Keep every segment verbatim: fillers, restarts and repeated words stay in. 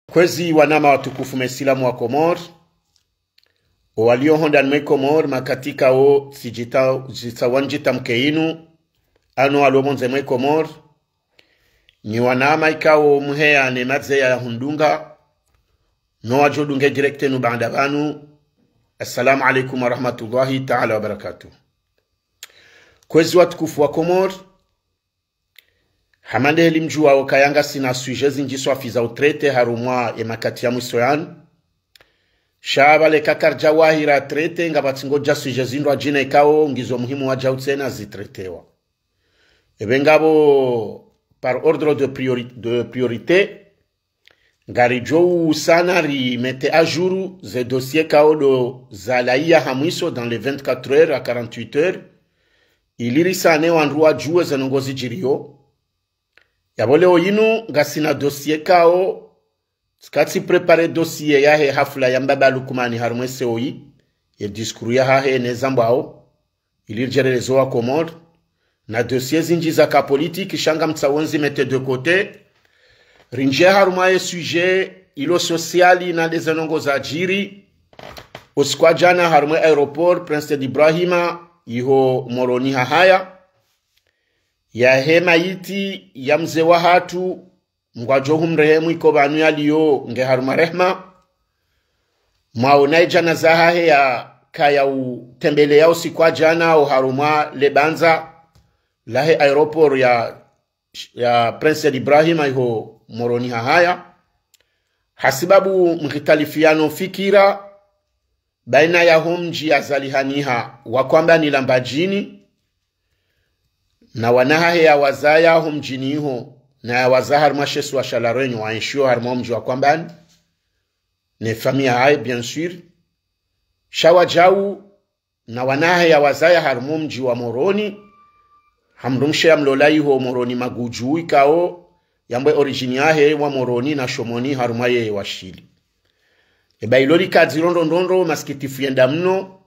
Kwezi wanama watukufu maislamu wa Komori, owalio hondani mwe Komori, makatika wo sijita, jita wanjita mke inu, ano walo pvondze mwe Komori, ni wanama ikao muheya ne madze ya hundunga, no wajo dunge direct nu baanda pvanu. Assalamu alaikum wa rahmatullahi ta'ala wa barakatuh. Kwezi watukufu wa Komori, hama nde heli mjuwao kaya ngasina sujet zinji swafi za utraiter harumwa ye makati ya mwiso yanu. Sha pvale kakarja wahira traiter, ngapvatsi ngodja sujet zindru ajina ikao ngizo muhimu waja utsena zitraitewa. Ebe ngapvo par ordre de priori-, de priorité, ngarijo usana ri mettre à jour ze dossier kao ndo zalawa ha mwiso dans les vingt-quatre heures à quarante-huit heures, ili risane wandru wajuwe ze ndrongoo zijiriyo. Yapvo leo yinu ngasina dossier kao, tsikatsi préparer dossier yahe hafla ya mbaba Lukmani harumwa ye C O I, ye discours yahahe ne zambwao, ili rijerelezo wa Komori, na dossier zinji za ka politique, sha ngamtsaho nzi mettre de côté. Rinjie harumwa ye sujet ilo social na nde ze ndrongoo zajiri usiku wa jana harumwa aéroport Prince Said Ibrahima, iho Moroni Hahaya, yahe mayiti ya mze wahatru, Mngu ajo humrehemu iko pvanu yaliyo nge harumwa rehma. Mwaona ye janaza hahe yakaya utembeleya usiku wa jana oharumwa le bandza lahe aéroport ya, ya Prince Said Ibrahima iho Moroni Hahaya. Hasibabu mhitalifiano fikira baina yaho mji yazalihaniha wa Kwambani la Mbadjini, na wana hahe yawazaya ho mdjini iho, na yawaza harumwa she isiwa sha La Réunion, waenshio harumwa mji wa Kwambani, ne famille yahahe, bien sûr. Sha wajau, na wana hahe yawazaya harumwa mji wa Moroni, ha mdrumshe yamlola iho Moroni Maguju, ikao yambwa origine yahe wa Moroni na Shomoni harumwa ye Washili. Eba ilo lika dziro ndrondrondro, masikitifu yenda mno,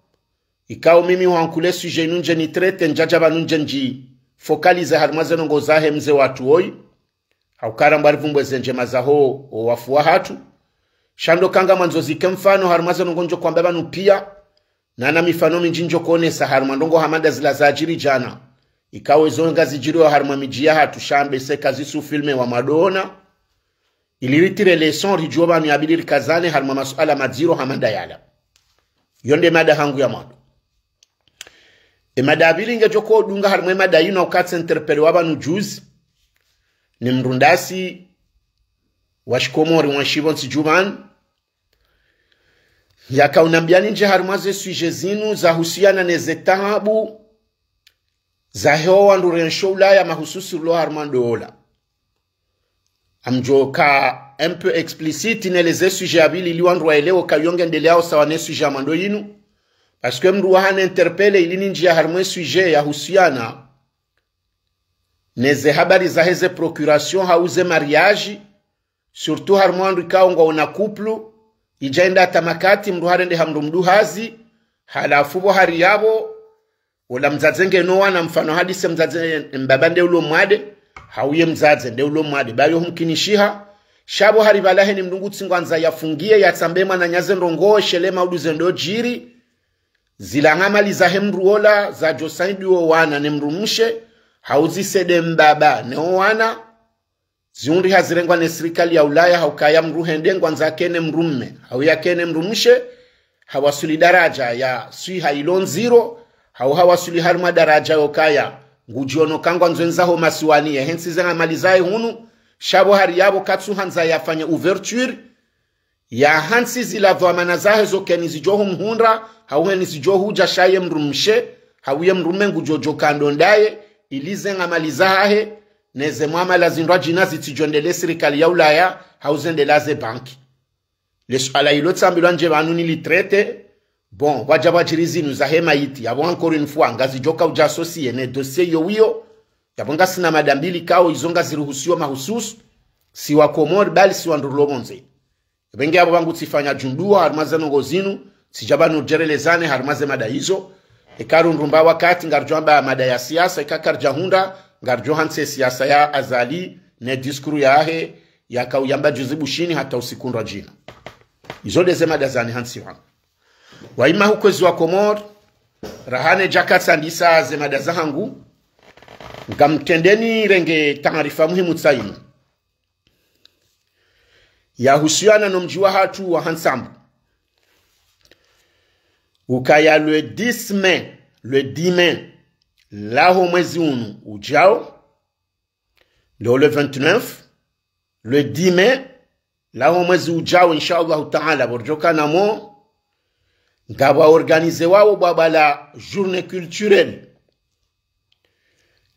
ikao mimi hwankule sujet inu nje ni traiter, njaja pvanu nje nji focaliser harumwa ze ndrongoo zahe mze wahatru woyi. Hauka ramba rivumbwe ze ndjema zaho owafu wahatru. Sha ndo ka ngamwandzo zike mfano harumwa ze ndrongoo njo hwamba pvanu piya. Nana mifano minji njo honesa harumwa ndrongoo hama nda zila zajiri jana. Ikao ezo ngazijiriyo harumwa midji yahatru sha mbe se kazisu filmé wa mwadoona. Ili ritire leçon, rijuwe pvanu yabidi rikazane harumwa masuala madziro hama nda yala. Yo nde mada hangu ya mwando. E mada ya pvili ngejo ho dunga harumwa e mada yinu, ukatsi interpellé wa pvanu juzi, ni mdru ndasi wa shikomori wa nshipvo ntsi juu pvanu, yaka unambia ninje harumwa ze sujet zinu zahusiana ne ze taabu zahe owandru rensho Ulaya, mahususu rilo harumwa ndola. Ngamjo ka un peu explicite nele ze sujet ya pvili ili wandru waelewe ka yo ngendeleao sawa ne sujet ya mwando yinu. Parce que mdru waha ni interpellé ili ninjie harumwa e sujet yahusiana ne ze habari zahe ze procuration hau ze mariage, surtout harumwa wandru ikao ngwaona couple, ija enda hata makati mdru harende ha mdru mdru hazi, halafu pvo hari yapvo, ola mdzadze ngeno wana, mfano hadise mdzadze mbaba nde ulo mwade, hau ye mdzadze nde ulo mwade, ba yo humkinishiha. Sha pvo hari pvala heni mdru ngutsi ngwandzo yafungiye yatsambe mwananyahe ze ndrongoo, she le maudu ze ndo jiri, zila ngamali zahe mdru ola zajo saidiwa o wana ne mdrumshe, hau zisede mbaba ne o wana, ziundriha zirengwa ne sirikali ya Ulaya, hauka ya mdru hende ngwandzo yakene mdrumme, hau yakene mdrumshe, hawasuli daraja ya swiha ilo ndziro, hau hawasuli harumwa daraja yokaya ngujiono ka ngwandzo yendza ho masiwani, yehentsi ze ngamali zahe hunu. Sha pvo hari yapvo katsu handza yafanye ouverture, yahantsi zila dhwamana zahe zo keni zijo humhundra, hau heni zijo huja sha ye mdrumshe, hau ye mdrumme ngujojo ka ndo ndaye, ili ze ngamali zahahe, ne ze mwamala zindru ajina zitsijo endelee sirikali ya Ulaya, hau zendelee ze banki. Le suala ilo tsambilwa nje pvanu nili traiter. Bon, pvwaja pvwajiri zinu zahe mayiti, yapvo encore une fois, ngazijo ka uja associé ne dossier yo wiyo, yapvo ngasina mada mbili kao izo ngaziruhusiwa mahususu, si wa Komori, bali si wandru rilo pvondze. Ebe nge yapvo pvangu tsifanya jundua harumwa ze ndrongoo zinu, tsija pvanu jerelezane harumwa ze mada izo. Eka rundrumba wakati ngarijo amba mada ya siasa, eka karija hundra, ngarijo hantsi siasa ya Azali, ne discours yahe, yaka uyamba juzi Bushini hata usiku ndrwadjina. Izo nde ze mada zani hantsi pvanu. Waima hukwezi wa Komori, raha ne djaka tsandisa ze mada zahangu, ngamtrendeni renge taarifa muhimu tsi inu. Yahusiana no mdji wahatru wa Hantsambu. Ukaya le dix mai, le dix mai, laho mwezi unu udjao, leo le vingt-neuf, le dix mai, laho mwezi udjao, insha Allahu Ta'ala, pvo ridjokana mo, ngapvo organisé wawo bwabwa la journée culturelle.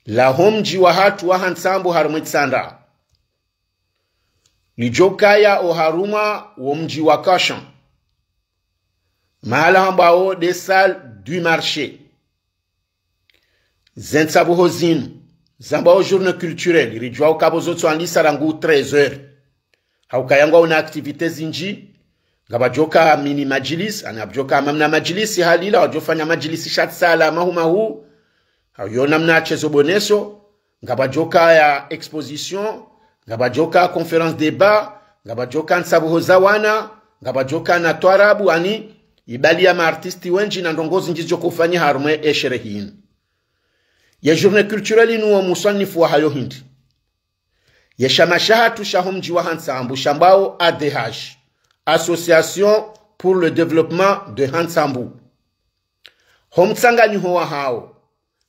Laho mdji wahatru wa Hantsambu harumwa Itsandra. Lidjokaya oharumwa wo mdji wa Kashan. Mahala hambwawo nde salle du marché. Ze ntsabuho zinu, zambwawo journée culturelle, ridjuwa ukaya pvo zo tsoandisa rangu treize heures. Haukaya ngwawo na activités zindji, ngapvadjoka mini madjilisi, ani ngapvadjoka mamna madjilisi halila, wadjofanya madjilisi sha tsala mahu mahu, hau yo namna shezo boneso, ngapvadjoka ya exposition, ngapvadjoka conférence débat, ngapvadjoka ntsabuho za wana, ngapvadjoka na twarabu, ani ibali ya ma artistes wendji na ndrongoo zindji zidjokofanyiha harumwa ye sherehe inu. Ye journée culturelle inu wo muswanifu wahayo hindri? Ye shama shahatru shaho mdji wa Hantsambu shambwawo A D H, Association pour le Développement de Hantsambu. Ho mtsanganyiho wahawo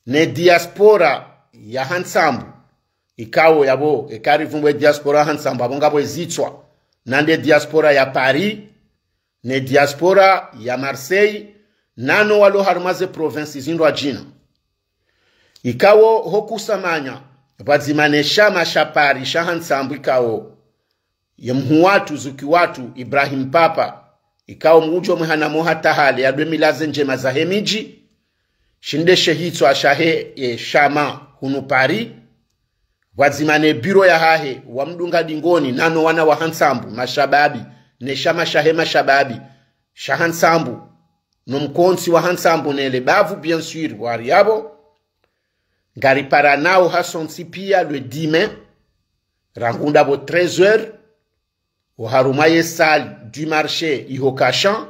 ne diaspora ya Hantsambu, ikao yapvo, eka rivumbwe diaspora ya Hantsambu, apvo ngapvo ezitswa, na nde diaspora ya Paris, ne diaspora ya Marseille, nano walo harumwa ze provinces zindrwadjina. Ikao ho kusamanya, pvwadzima ne shama sha Paris sha Hantsambu ikao ye mhuu watru, zuki watru, Ibrahim Papa, ikao mgudjo mwehana mo hata hale ya dwe milaze ndjema zahe midji, shinde she hitswa shahe ye shama hunu Paris, pvwadzima ne biro yahahe wamdunga dingoni, nano wana wa Hantsambu, mashababi, ne shama shahe mashababi, sha Hantsambu, no mkontsi wa Hantsambu ne le bavu, bien sûr, wari yapvo, ngariparanao hasontsi pia le dix mai, rangu ndapvo treize heures, oharumwa ye salle du marché iho Kashan,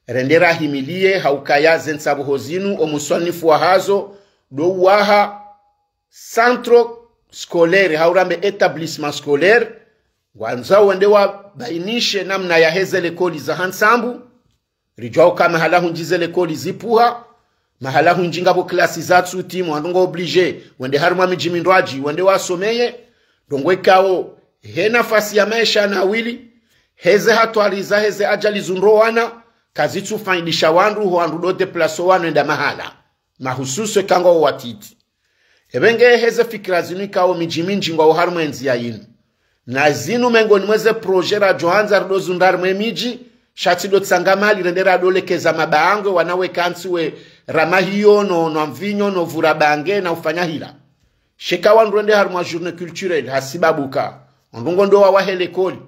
rende rahimiliye haukaya ze ntsabuho zinu omuswanifu wahazo ndo uwaha centre scolaire, hau rambe établissement scolaire, ngwandzao wende wabainishe namna yaheze lekoli za Hantsambu, ridjuwa uka mahala hundji ze lekoli zipvuha, mahala hundji ngapvo klasi zatsu timu, wandru ngo obligé wende harumwa midji mindrwadji, wende wasomeye, ndrongoo ikao he nafasi ya maesha na wili, heze hatwari zaheze ajali zundro wana, kazitsu faidisha wandru, ho wandru ndo déplacé wanu wenda mahala, mahususu eka ngwawo watiti. Epvenge heze fikira zinu ikao midji mindji ngwawo harumwa ye ndziya yinu. Na zinu mengoni mweze projet radjo handza rido zundra harumwa ye midji, sha tsi ndo tsanga mali rende rado lekeza mabangwe, wana wekantsi we ramahiyo no, no mvinyo, no vura bange, na ufanya hila. Sheka wandru wende harumwa journée culturelle, hasibabu ka wandru ngo ndo wawahe lekoli,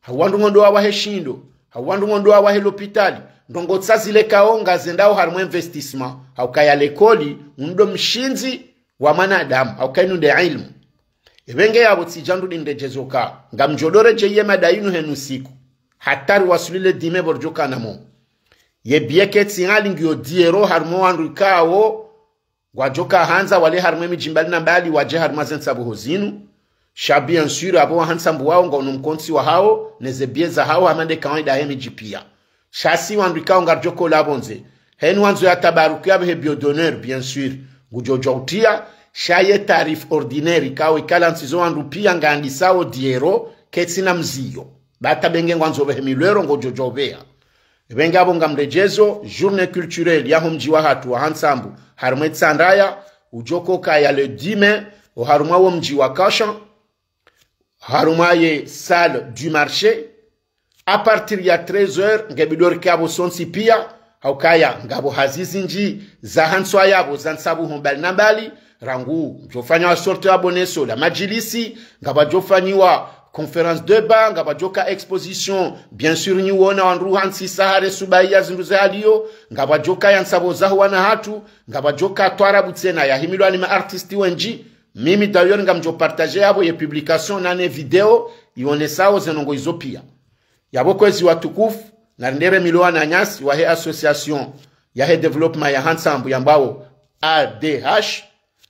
hau wandru ngo ndo wawahe shindo, hau wandru ngo ndo wawahe lopitali, ndrongoo tsa zile ikao ngazendao harumwa investissement, haukaya lekoli, ndo mshindzi wa mwanadamu, haukaya inu nde ilmu. Epvenge yapvo tsidja ndrudi ndredjezo ka, ngamdjo ndo redjeye mada inu henu siku, hata riwaswili le dix mai pvo ridjokana mo. Ye billet ketsi ngali ngiyo dix euros harumwa wandru ikao ngwadjoka handza wale harumwa ye midji mbali na mbali wadje harumwa ze ntsabuho zinu. Sha bien sûr, apvo wa Hantsambu wawo ngwao no mkontsi wahawo, neze billet zahawo, hama nde kawaida he midji pia. Sha si wandru ikao ngaridjo kola pvondze, heni wandzo ya tabaruku yapvehe billet d'honneur, bien sûr, ngudjo djuwa utriya, sha ye tarif ordinaire ikao ikala ntsizo wandru pia ngandisao dix euros, ketsi na mziyo. Bata benge ngwandzo pvehe mille euros ngodjo djuwa upveha. Epvenge apvo ngamredjezo, journée culturelle yaho mdji wahatru wa Hantsambu, harumwa Itsandraya, udjokokaya le dix mai, oharumwa wo mdji wa Kashan, harumwa ye salle du marché, à partir ya treize heures, ngebidi rike apvo sontsi pia, haukaya ngapvo hazi zindji zahandzwa yapvo za ntsabuho mbali na mbali, rangu pvwadjofanyiwa sortie ya boneso la madjilisi, ngapvwadjofanyiwa conférence débat, ngapvwadjoka exposition, bien sûr, nyi wona wandru hantsi sahare subaiya zindru ze haliyo, ngapvwadjoka ya ntsabuho zaho wana hatru, ngapvwadjoka twarabu tsena yahimilwa ni ma artistes wendji. Mimi d'ailleurs ngamdjo partager yapvo ye publication na ne video, ionesao ze ndrongoo izo pia. Yapvo kwezi watukufu, narendere milo wananyasi wahe association yahe développement ya Hantsambu yambwao A D H,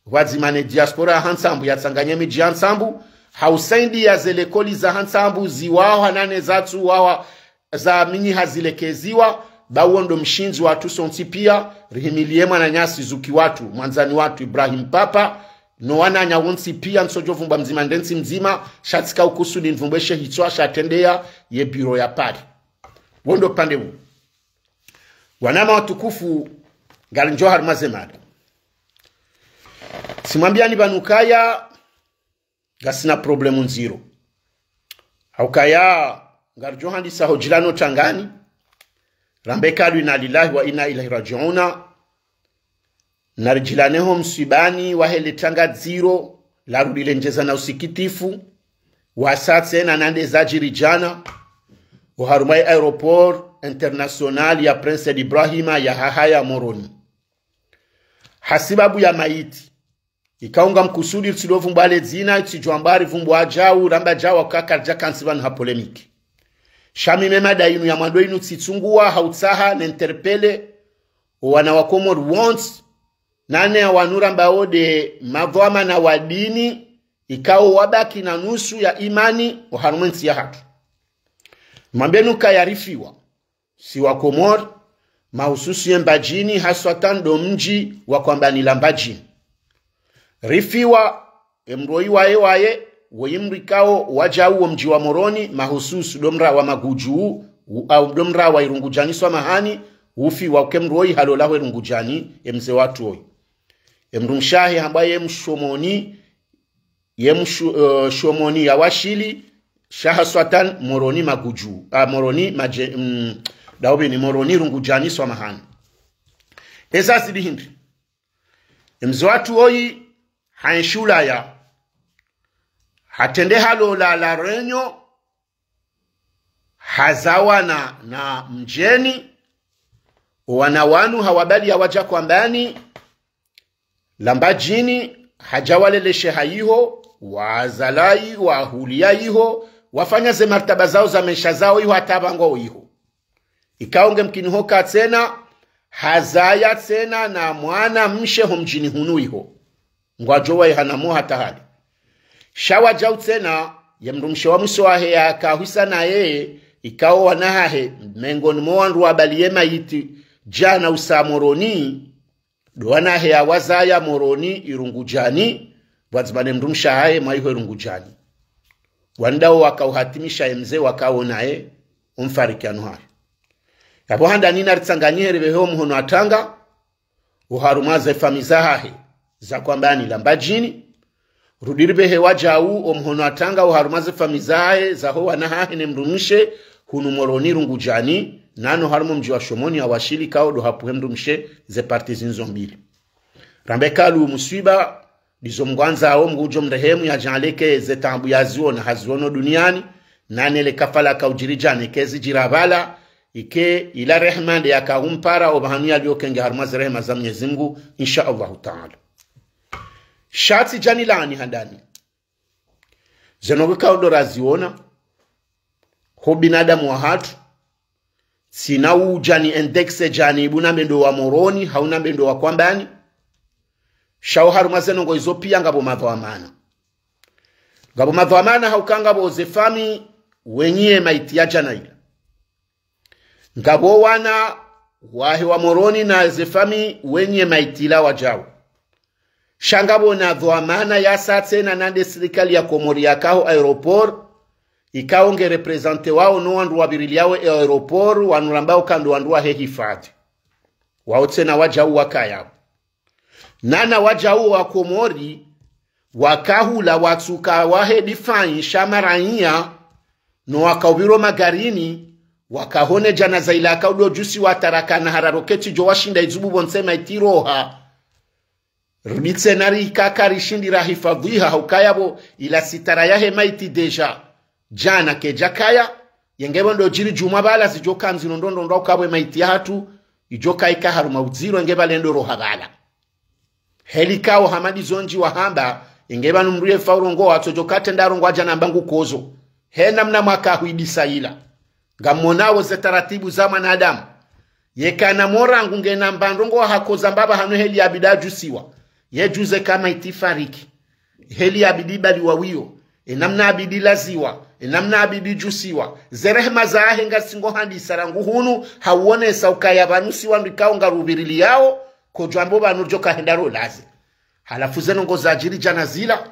pvwadzima ne diaspora ya Hantsambu yatsanganye midji ya Ntsambu, ha usaidia ze likoli za Hantsambu ziwawa nane zatsu wawa za minyi hazilekeziwa, ba wo ndo mshindzi watru sontsi pia, rihimilie mwananyasi zuki watru, mwandzani watru Ibrahim Papa, no wananya wontsi pia, ntsodjo vumbwa mdzima nde ntsi mdzima, sha tsika ukusudi nvumbweshe hitswa sha trendeya ye biro ya Paris. Wo ndo upande wu. Wananya watukufu, ngarinjio harumwa ze mada. Tsimwambiani pvanu ukaya, ngasina problemu ndziro. Ha ukaya, ngaridjo handisa ho djilano tangani, rambe kalu inna lillahi wa inna ilaihi rajiuna, naridjilane ho mswibani wahe le tanga dziro, larudi lendjeza na usikitifu, wasa tsena nande zadjiri djana, oharumwa ye aéroport international ya Prince Ibrahima ya Hahaya Moroni. Hasibabu ya maiti, ikao ngamkusudi ritsidjo vumbwa le dzina, itsidjo amba rivumbwa djau, ramba djau, kaka ridja kantsi pvanu ha polémique. Sha mi ye mada inu ya mwando inu tsitsunguwa ha utsaha ni interpeller owana wa Komori wontsi, nane wanu rambao nde madhwamana wa dini, ikao wabaki na nusu ya imani oharumwa ye ntsi yahatru. Mwambeni ukaya rifiwa si wa Komori, mahususu ye Mbadjini, haswatan ndo mdji wa Kwambani la Mbadjini. Rifiwa, emroi waye waye, woyi mrikao wadjau wo mdji wa Moroni, mahususu ndo mraa wa Magudju, u-, au ndo mraa wa Irungudjani swamahani, ufiwa uke mroi halola ho Irungudjani, emze watru oyi. Emdrumshe wahe hambwa ye Mshomoni, ye Mshu-, eh, Shomoni ya Washili, sha haswatan Moroni Magudju, ah, Moroni Madje-, mm, daubini Moroni Irungudjani swamahani. Eza zili hindri. Emze watru oyi, haenshi ulaya, hatrende halola La Réunion, hazawana na mdjeni, owana wanu hawabaliya wadja Kwambani la Mbadjini, hadja waleleshe hayiho, wazalayi, wahuliya yiho, wafanya ze martaba zao za maesha zao yiho hata pvangwao yiho. Ikao ngemkini hoka tsena, hazaya tsena na mwanamshe ho mdjini hunu yiho. Ngwadjo wayiha na mo hata hali. Sha wadjau tsena, ye mdrumshe wa mwiso wahe yakahwisa naye, ikao wana hahe, mengoni mo wandru wabaliye maiti, djana usa Moroni, ndo wana hahe yawazaya Moroni Irungudjani, pvwadzima ne mdrumshe wahahe mwayiho Irungudjani. Wandao wakauhatimisha emze wakao naye, omfarikiano hahe. Yapvo handani naritsanganyihe ripvehe omhono wa tanga, oharumwa ze famiyi zahahe za Kwambani la Mbadjini, rudi ripvehe wadjau omhono wa tanga oharumwa ze famiyi zahahe zaho wana hahe ne mdrumshe hunu Moroni Irungudjani, nano harumwa omdji wa Shomoni ya Washili kao ndo hapvuhe mdrumshe ze parti zinu zo mbili. Rambe kalu muswiba, ndizo Mngu andzao, Mngu udjo mrehemu, yadjaanleke ze taabu yaziona, haziono duniani, nane le kafala kaudjiri djana, ike zidjira pvala, ike ila rehema nde yakahumpara, opvahanu yalio kenge harumwa ze rehema za Mwenyezi Mngu, insha Allahu Taala. Sha tsi djani lani handani. Zeno kika ndo raziona, ho binadamu wahatru, tsina udjani indexe djani ibu nambe ndo wa Moroni, hau nambe ndo wa Kwambani. Sha oharumwa ze ndrongoo izo pia ngapvo madhwamana. Ngapvo madhwamana hauka ngapvo ze famiyi wenyi ye maiti ya djana ila. Ngapvo wana wahe wa Moroni na ze famiyi wenyi ye maiti ila wadjau. Sha ngapvo na dhwamana yasa tsena nande sirikali ya Komori yakaho aéroport, ikao nge représentewao no wandru wapviriliyao e aéroport, wanu rambao uka ndo wandru wahe hifadhi. Wao tsena wadjau wakayapvo. Nana wadjau wa Komori, wakahula watsuka wahe difanyi sha maraiya, no wakaupviro magarini, wakahone djana za ila akaudo djusi watarakana hara roketi djo washinda idzubu pvontse maiti roha. Rudi tsena rikaka rishindi rahifadhwiha haukaya pvo ila sitara yahe maiti déjà. Djana kedjakaya, yenge pvo ndo djiri djumwa pvala zidjo kandzi no ndrondrondro ukapvwe maiti yahatru, idjo kaika harumwa udziro yenge pvale ndo roha pvala. Heli kao hama ndizo ndji wahamba, yenge pvanu mdru ye fa urongowa, tsodjo katrenda arongowa djana amba ngu kozo. He namna mwaka huidisa ila. Ngamonao ze taratibu za mwanadamu. Yeka na morangu ngena mbandrongo hakoza mbaba hanu heli yabidi adjusiwa. Ye djuze kama itifariki. Heli yabidi baliwa wiyo. E namna yabidi laziwa. E namna yabidi djusiwa. Ze rehema zahe ngasi ngohandisa rangu hunu hauonesa ukaya pvanu si wandru ikao ngarupviriliyao. Kodjwambo pvanu djo kahenda rolaze. Halafu ze ndrongo zadjiri djana zila.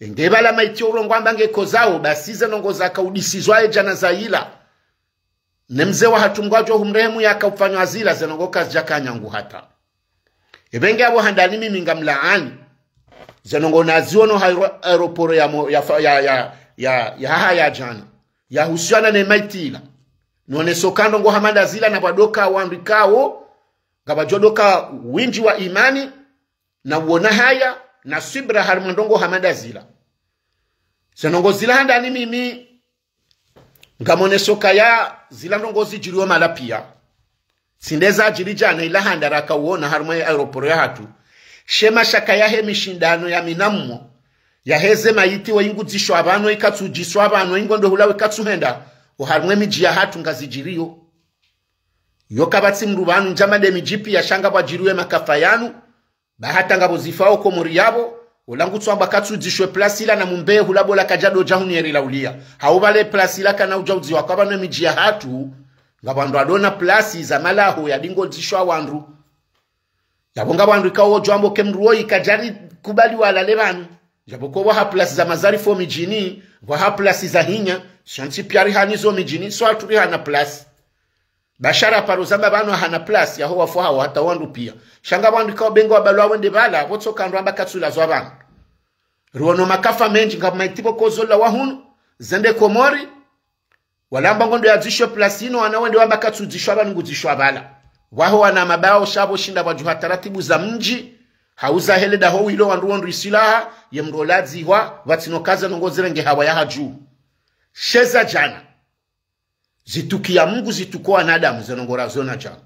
Enge pvala maiti urongoa amba ngekozao, basi ze ndrongo zakaudisizwa ye djana zaila. Ne mze wahatru Mngu adjo humrehemu yakaufanywa zila, ze ndrongo kazidjaka nyangu hata. Epvenge apvo handani mimi ngamlaani. Ze ndrongo naziono ha aero-, aéroport ya mo-, ya fa-, ya, ya, ya, ya haha ya djana. Yahusiana ne maiti ila. None soka ndrongo hama nda zila na pvwadoka wandru ikao, ngapvadjodoka windji wa imani, na uona haya, na swibra harimwa ndrongo hama nda zila. Ze ndrongo zila handani mimi, ngamoneso ukaya zila ndrongo zidjiriyo mahala piya. Tsi nde zadjiri djana ila handa rakauona harimwa ye aéroport yahatru. She mashaka yahe mishindano ya minammo. Yaheze maiti wo ingudzishwa pvanu, ikatsudzishwa pvanu, ingondo hula wo ikatsuhenda. Oharimwa ye midji yahatru ngazidjiriyo. Yo kapvatsi mndru pvanu ndjama nde midji piya sha ngapvwadjiriyo ye makafa yanu. Ba hata ngapvo zifao Komori yapvo, ola ngutswamba katsudzishwe place ila na mumbe hula pvo ola kadjadodja hunu yeri la uliya. Hau pvale place ila kana udja udziwa kwa pvanu ye midji yahatru, ngapvo wandru wadona place za malaho yadingodzishwa wandru. Yapvo ngapvo wandru ikao wodjwambo ke mndru woyi kadjarikubali walale pvanu. Yapvo ko pvwaha place za mazarifo midjini, pvwaha place za hinya, sho ntsi piya rihana izo midjini, so hatru rihana place. Bashara paro zamba pvanu hahana place yaho wafu hawo hata wandru piya. Sha ngapvo wandru ikao pvenge wabalwa wende pvala, pvo tsoka ndro amba katsulazwa pvanu. Riwono makafa mendji ngapvo maiti pvo kozo lawa hunu, zende Komori, wala amba ngondo yadzishwe place inu, wana wende wamba katsudzishwa pvanu ngudzishwa pvala. Pvaho wana mabao sha pvo shinda pvwadjuha taratibu za mdji, hauza hele daho wilo wandru wondru isilaha, ye mndru oladzihwa, pvatsina ukaza ndrongo zirenge hawa yahadju. She za djana. Zitukiya Mngu zituko wanadamu ze ndrongo raziona djana.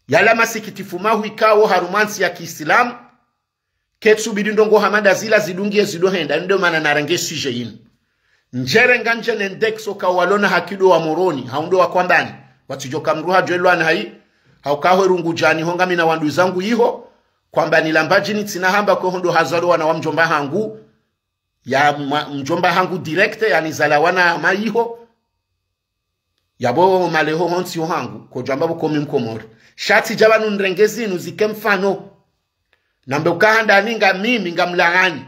Yala masikitifu mahuu ikao harumwa ntsi ya kiislamu, ketsubidi ndrongo hama nda zila zidungiye zidohenda, ndo mana narenge sujet inu. Ndjerenga ndje ne ndekso ka walona hakido wa Moroni, hau ndo wa Kwambani, watsidjoka mndru hadjwelwa na hayi, hauka ho Irungu djani ho ngamina wanduzangu iho, Kwambani Lambadjini tsina hamba kweho ndo hazalwa wana wa mdjomba hangu, ya mwa-, mdjomba hangu direct, yanizala wana mayiho. Yapvo maleho hontsi yo hangu, kodjwamba pvo ko mi Mkomori. Sha tsidja pvanu nirenge zinu zike mfano. Nambe uka handani nga mimi ngamlaani.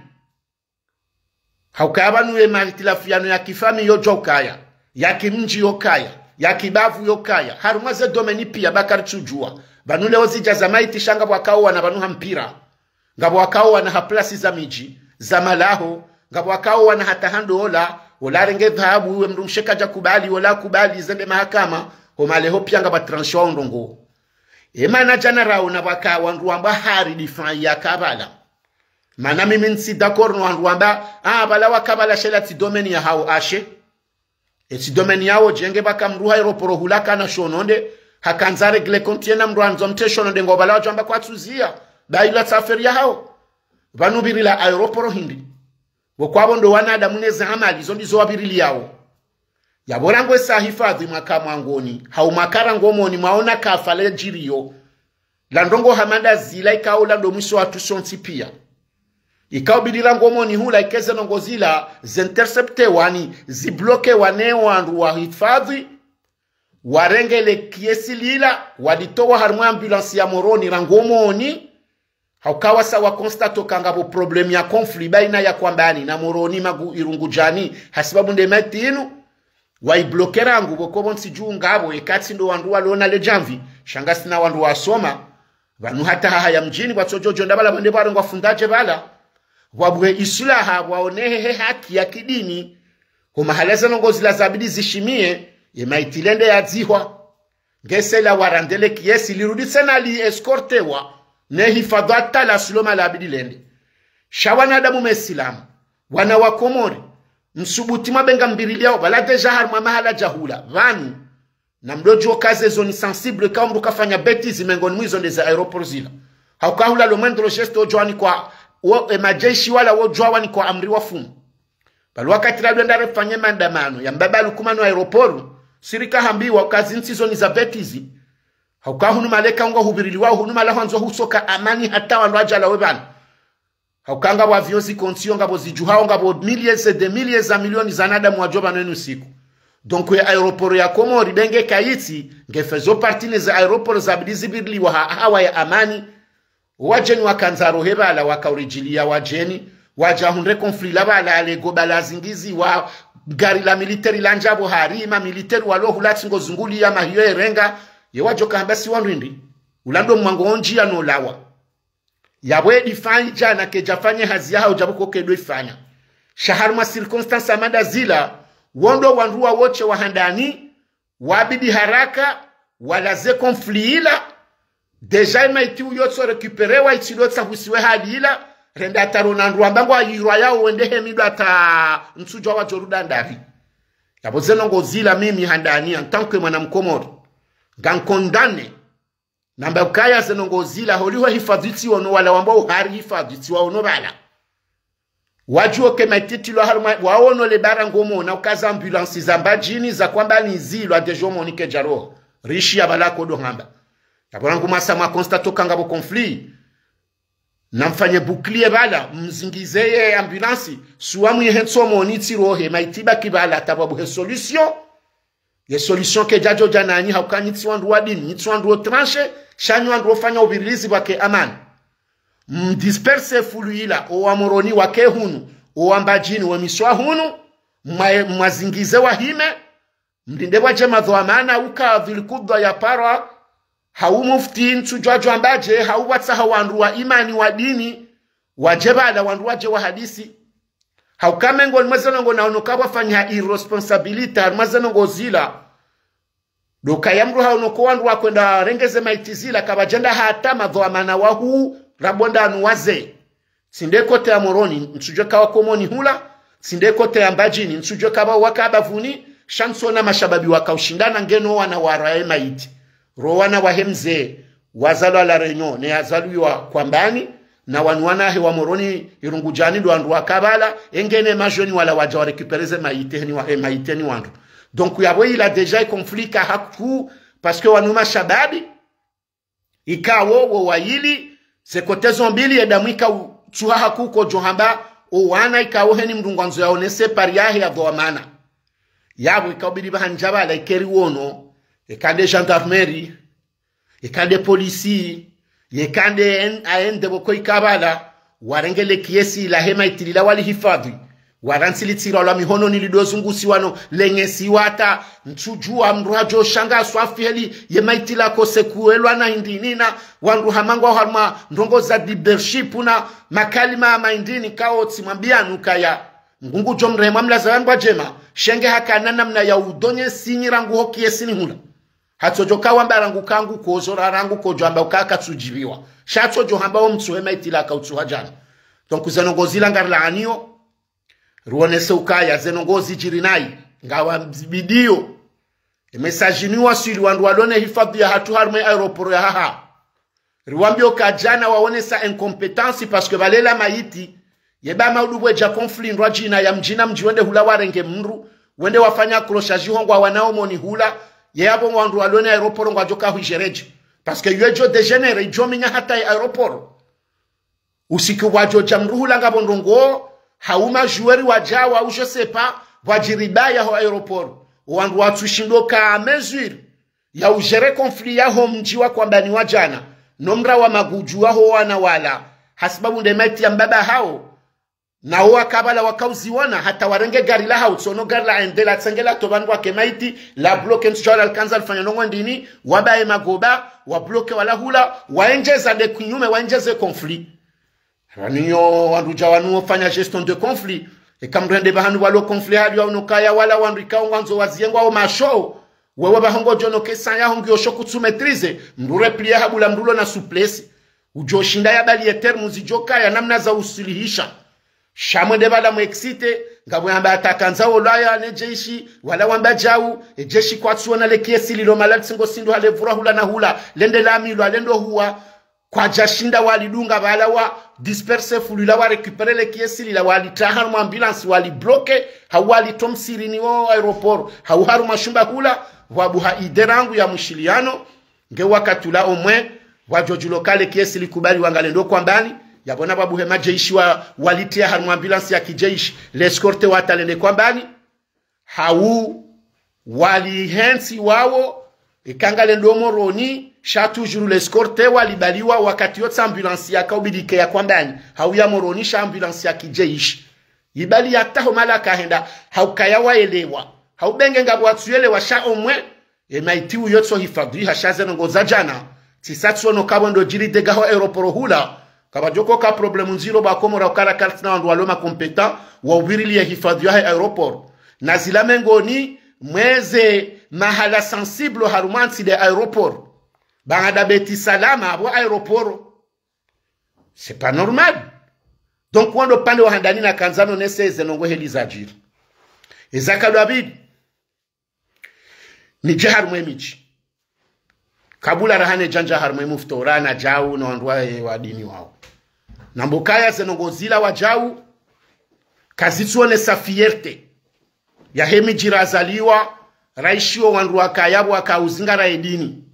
Hauka pvanu ye mahitilafu yanu ya kifamiyi yodjo ukaya, ya kimdji yokaya, ya kibavu yokaya. Harumwa ze domaine piya ba karitsudjuwa. Pvanu leo zidja za maiti sha ngapvo wakao wana pvanu ha mpira. Ngapvo wakao wana ha place za midji, za malaho, ngapvo wakao wana hata ha ndola, ola renge dhahabu, iwe mndru mshe kadjakubali, ola kubali, zende mahakama, ho maleho piya ngapvo transhwa ondrongo. E mana djana raona pvwaka wandru wamba hari difan ya kabala. Mana mimi ntsi d'accord no wandru wamba, ah, pvala wa kabala she la tsi domaine yahawo ashe. Etsi domaine yawo djenge pvaka mndru ha aéroport hula kana shononde, hakandza régler compte ye na mndru andzo mtse shononde ngo pvala wadjwamba kwatsuziya, ba ila tsi affaire yahawo. Pvanu pvirila aéroport hindri. Pvo kwapvo ndo wanadamu ne ze amali, zo ndizo wapviriliyawo. Yapvo rangu esa hifadhwi mwaka mwangoni, hau mwaka rangu moni mwaona kafa le djiriyo. La ndrongo hama nda zila ikao la ndo mwiso watru sontsi piya. Ikao bidi rangu moni hula ike ze ndrongo zila zi interceptewa ni zibloquewa ne wandru wa hifadhwi, warenge le kiesi lila, walitowa harimwa ambulance ya Moroni rangu moni, hauka wasa wa constater uka ngapvo problème ya conflit baina ya Kwambani na Moroni magu Irungu djani, hasibabu nde maiti inu, waibloquer rangu pvo ko pvo ntsi dju ngapvo, eka tsi ndo wandru walona le djamvi, sha ngasina wandru wasoma, pvanu hata haha ya mdjini, pvwatsodjo djo nda pvala pvande pvwarengwa fundadje pvala, pvwabuhe isilaha, pvwaonehe he haki ya kidini, ho mahala ze ndrongo zila zabidi zishimiye, ye maiti lende yadzihwa. Ngesela warandele kiesi lirudi tsena li escortewa, ne hifadhwi hata la suloma labidi lende. Sha wanadamu mesilamu, wana wa Komori, msubuti mwabenga mbiriliyawo, pvala déjà harimwa mahala djahula, pvanu, na mdodjo kaze zone sensible, ka mndru kafanya bêtise mengoni mwa izo nde za aéroport zila. Hauka hula le moindre geste wodjwani kwa, wo, e, majeshi wala wodjwawani kwa amri wa fumu. Pvali wakati radwenda refanye maandamano ya mbaba Lukumanu aéroport, si rika hambiwa uka zintsi zo ni za bêtise. Hauka hunu mala eka ngwa hupviriliwa, hunu mala hwandzo husoka amani hata wandru wadjalawe pvanu. Hauka ngapvo avion ziko ntsiyo, ngapvo zidjuhao, ngapvo milliers et des milliers za milioni za wanadamu wadjo pvanu inu siku. Donc ye aéroport ya Komori benge kayitsi, nge faisait partie ne ze aéroport zabidi zipviriliwa ha, hawa ya amani. Wadjeni wakandza rohe pvala, wakauridjiliya wadjeni, wadja hundre conflit la pvala, lego pvala zingiziwa, gari la militaire landja pvo hari, ma militaire walo hula tsi ngo zunguliya mahiyo erenga, ye wadjo kahamba si wandru indri. Ula ndo mwango ondjiya no lawa. Yapvo edifanya djana kedjafanye hazi yahayo djapvo ko kedo ifanya. Sha harumwa circonstance amada zila, wo ndo wandru wa wontsi wa handani, wabidi haraka, walaze conflit ila, déjà emaiti uyotso récupérewa, itsi do tsahusiwe hali ila, rende ata rona wandru wamba ngwayirwa yao wende hemidwa ata ntsudjuwa wadjo ruda ndapvi. Yapvo ze ndrongoo zila mimi handani, en tant que mwana Mkomori, ngamcondamné, namba ukaya ze ndrongoo zila, holiho hifadhwi tsi wono wala wamba uhari hifadhwi tsi waono pvala. Wadjuwa uka emaiti itilwa harumwa, waono le bara ngomona uka za ambulance za Mbadjini za Kwambani zilwa déjà omoni kedja roha. Rishiya pvala kodo hamba. Yapvo rangu mwasa mwa constaté uka ngapvo conflit. Namfanye bouclier pvala, mzingize ye ambulance, suwa mwihe ntsi omoni tsi rohe, maiti baki pvala, ata pvwabuhe solution. Ye solution kedjadjo dja nanyi, hauka nyi tsi wandru wa dini, nyi tsi wandru wo tranché, sha nyi wandru wofanya upvirilizi pvwake amani. Mdisperse foule ila, owa Moroni wake hunu, owa Mbadjini wemiswa hunu, mwa, mwazingize wahime, mlinde pvwadje madhwamana, uka dhwili kudhwa ya parwa, hau mufti ntsudjuwa djwambadje, hau pvwatsaha wandru wa imani wa dini, wadje pvala wandru wadje wahadisi. Hauka mengoni mwa ze ndrongoo naono uka pvwafanyiha irresponsabilité, harumwa ze ndrongoo zila. Ndo ukaya mdru haono uka wandru wakwenda warenge ze maiti zila, kapvadjenda hata madhwamana wahu, rabo ndanu waze. Tsi nde côté ya Moroni, ntsudjuwa eka waka omoni hula, tsi nde côté ya Mbadjini, ntsudjuwa eka pvwa waka bapvuni, sha ntsona mashababi wakaushindana ngeno wana warwa ye maiti. Ro wana wahe mze, wazalwa La Réunion, ne yazalwiwa Kwambani, na wanu wanahe wa Moroni, Irungu djani ndo wandru waka pvala, engene majeunes wala wadja wa récupérer ze maiti heni wa, e maiti heni wandru. Donc, yapvo ila déjà e conflit ka haku, parce que wanu mashababi, ikao wo wayili, ze côté zo mbili ye damu ika utsuha haku kodjo hamba, owana ikao heni mdru ngwandzo yaonese pari yahe ya dhwamana. Yapvo ikaubidi pvahandja pvala ikeri wono, eka nde gendarmerie, eka nde polisi, yeka nde en-, A N D pvoko ika pvala, warenge le kiesi lahe maiti lila walihifadhwi. Warantsi litsilwa lwa mihononi lido zungusiwa no lenyesiwa ata ntsudjuwa mdru hadjo shanga swafi heli ye maiti la kose kuelwa na indinina, wandru hamangwa harumwa ndrongoo za leadership na makalima ya maindini kao tsi mwambiyanu kaya. Mngu ngudjo mrehemu amlaza yandrwa djema, shenge hakana namna ya udonye sinyi rangu ho kiesini hula. Hatsodjo kawamba rangu kangu kozo ra rangu kodjo amba uka katsudjibiwa. Sha hatsodjo hamba wo mtsuhe maiti la kautsuha djana. Donc ze ndrongoo zila ngarilaaniyo, rionese ukaya ze ndrongoo zidjiri nayi, ngawa mzibidiyo. E message ni waswili wandru walo ne hifadhwi ya hatru harumwa e aéroport ya haha. Riwambiyo uka djana waonesa incompétence parce que pvalela maiti, ye ba maudu pvwedja conflit ndrwa djina ya mdjina mdji wende hula warenge mdru, wende wafanya accrochage ho ngwawanao omoni hula, ye yapvo wandru walo ne aéroport ngwadjo kahwidjeredje. Parce que yo djo dégénérer, idjo minya hata ye aéroport. Usiku pvwadjo dja mdru hula ngapvo ndrongoo, hau majoueurs wadjawa, ou je sais pas, pvwadjiri baya ho aéroport. Wandru watsushindo ka mesure ya ugérer conflit yaho mdji wa Kwambani wa djana, no mra wa magudju waho wana wala, hasibabu nde maiti ya mbaba hawo. Nawo waka pvala wakauziona, hata warenge gari lahawo, tsono gari la A N D la tsenge la toba ndrwa ke maiti, la bloquer ntsudjuwa la likandza lifanya ndrongoo ndrini, wabaye magoba, wa bloquer wala hula, waendjeza nde kinyume, waendjeze conflit. Pvaniyo wandru dja wanu wofanya gestion de conflit. Eka mdru hende pvahanu pvalo conflit hali waono ukaya wala wandru ikao ngwandzo waziye ngwao masho. Wewe pvaho ngodjo no kesa yaho ngiyo sho kutsu maîtriser. Mdru replier habula mdru lo na souplesse. Udjo shinda yabaliye termes zidjo kaya namna za usuluhisha. Sha mwende pvala mu exciter, ngapvo yamba ata kandza wolaya ne jeshi, wala wamba djau, e jeshi kwatsuona le kiesi lilo mala litsingo sindu hale pvura hula na hula, lende lamilwa, lendo huwa. Kwadjashinda walidunga pvala wa disperse fulu la wa récupérer le kiesi lila walitria harumwa ambulance walibloquer, hau walitoa msihirini wo aéroport, hau harumwa shumba hula, pvwabuha idée rangu ya mwishiliano, nge wakati ula omwe, pvwadjodjulo ka le kiesi likubali wangalendo kwambani, yapvo na pvwabuhe madjeshi wa, walitria harumwa ambulance ya kijeshi, l'escorter watalende kwambani, hau walihentsi wawo, ikao ngalendo Moroni, sha toujours l'escorter walibaliwa wakati yotsi ambulance yakaubidi ike ya kwambani, hau ya Moroni sha ambulance ya kijeshi. Ibali yataho mala kahenda, hau kaya waelewa. Hau benge ngapvo watsuyelewa sha omwe, e maiti uyo tso hifadhwiha sha ze ndrongoo za djana, tsisa tsono kapvo ndo djiri dega ho aéroport hula, kapvadjoko ka problème ndziro ba Komori ukara kartsina wandru walo ma compétent, wa uvirilie hifadhwi yahe aéroport. Na zila mengoni, mweze mahala sensible harumwa ntsi nde aéroport. Baanda Beti Salama, apvo aéroport. C'est pas normal. Donc, wando pande wa handani na kandzano nese ze ndrongoo heli zadjiri. Eza kadwa pvili. Nidje harumwa emidji. Kabula rahane djandja harumwa emufti ora na djau na wandru wahe wa dini wawo. Na mbokaya ze ndrongoo zila wadjau, kazitsuonesa fierté yahe midji razaliwa, raishiwo wandru wakaya pvo waka uzingara edini.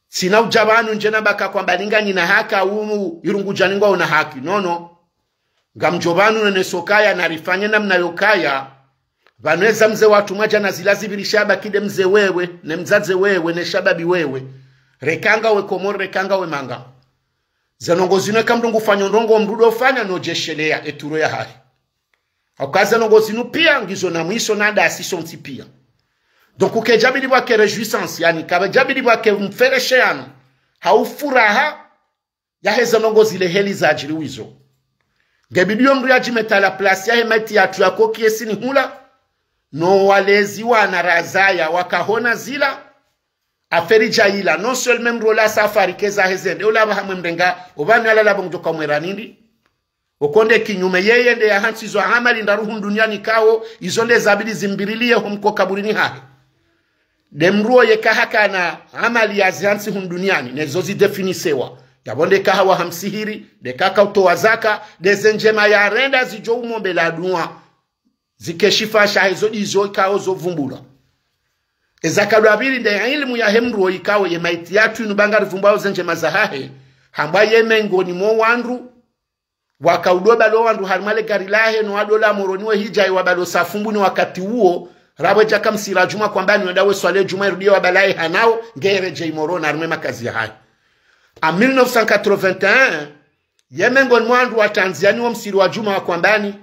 Tsina udja pvanu ndje namba ka kwamba ninga nina haki unu irungu dja ningwa una haki. Nono. Ngamdjo pvanu nene sokaya na rifanye namna yokaya. Pvanu eza mze watru mwadja na zila zipviri sha baki nde mze wewe, ne mdzadze wewe, ne shababi wewe. Reka ngawe Komori, reka ngawe manga. Ze ndrongoo zinu eka mndru ngufanyo ndrongoo mndru ndo ufanya no djeshelea eturo yahahe. Hauka ze ndrongoo zinu pia ngizo na mwiso na ndasi sontsi pia. Donc, kayidjabidi pvwake réjouissance, yaani, kapvadjabidi pvwake mferesheano, hau furaha, yahe ze ndrongoo zile heli zadjiri wizo. Ngebidi yo mndru yadjimeta la place yahe maiti yatru yako kiesini hula, no walezi wana razaya wakahona zila, aferi dja ila, non seulement mndru ola safari keza hezende, ola pvaha mwe mrenga, opvanu yalala pvo ngudjoka mwera nindi. Oko nde kinyume, yeye nde yahantsi zo amali ndraru hunu duniani kao, izo nde zabidi zimbirilie ho mko kaburini hahe. Nde mndru oye kahakana amali yazihantsi hunu duniani, nezo zidéfinisewa. Yapvo nde kaha waha msihiri, nde kaka utowa zaka, nde ze ndjema yarenda zidjo umombela dua. Zikeshifa sha hezo ndizo ikao zo vumbulwa. Eza kadwa pvili nde ilimu yahe mndru oyi ikao ye maiti yatru inu ba ngarivumbwao ze ndjema zahahe, hambwa ye mengoni mo wandru, waka udo balo wandru harimwa le gari lahe, no wado la Moroni we hidja iwabalo Safumbuni wakati uwo, rapvo djaka msihiri djumwa kwambani wenda we swali djumwa irudie wabalaye hanao, nge redjei Moroni harimwa makazi yahahe. En mille neuf cent quatre-vingt-un, ye mengoni mo wandru watandziani wo msihiri wa djumwa wa kwambani,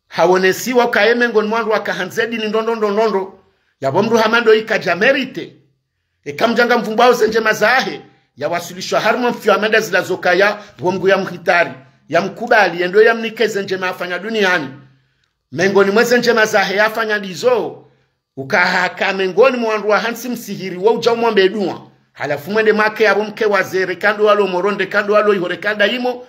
hawonesiwa uka ye mengoni mo wandru waka handze dini ndrondro ndrondro ndrondro. Yapvo mndru hama ndo ikadja mérité. Eka mdja ngamvumbwao ze ndjema zahe, yawaswilishwa harimwa mfio amanda zila zokaya, pvo Mngu yamhitari, yamkubali, yendo yamnike ze ndjema yafanya duniani. Mengoni mwe ze ndjema zahe yafanya ndizo, ukahaka mengoni mo wandru wahantsi msihiri wo udja umwombe dua. Halafu mwende mwake yapvo mke waze, reka ndo walo Moroni, reka ndo walo iho, reka nda imo,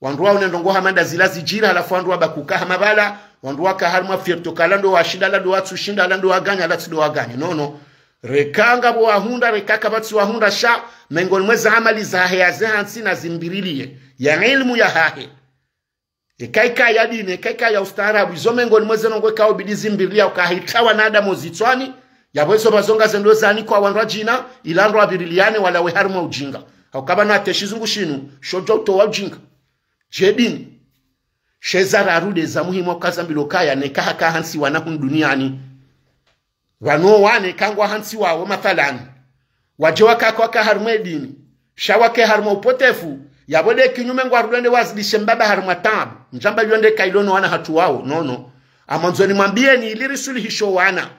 wandru waone ndrongoo hama nda zila zidjiri, halafu wandru wabaki uka hama pvala, wandru waka harimwa fierté kala ndo washinda, la ndo watsushinda, la ndo waganya, la tsi ndo waganya. Nono. Reka ngapvo wahundra, reka kapvatsi wahundra sha, mengoni mwe ze amali zahe yazihantsi na zimbirilie, ya ilimu yahahe. Eka ikaya dini, eka ikaya ustaarabu, izo mengoni mwe ze ndrongoo ikao bidi zimbirilie, uka haitrawa na adamu zitswani, yapvo izo pvazo nga ze ndo zanikwa wandru wadjina, ila wandru wapviriliane walawe harimwa ujinga. Hauka pvanu ate shizungu shinu, shodjo utowa ujinga. Dje dini. She za raru nde za muhimu uka zambilwa ukaya neka haka hantsi wana hunu duniani. Pvanu wo wana eka ngwa hantsi wawo mathalani, wadje wakaka waka harimwa edini, sha wake harimwa upotefu, yapvo nde kinyume ngwarudende wazidishe mbaba harimwa taabu. Ndjamba yo nde kailo no wana hatru wawo, nono. Amwandzo nimwambieni ili risuluhisho wana.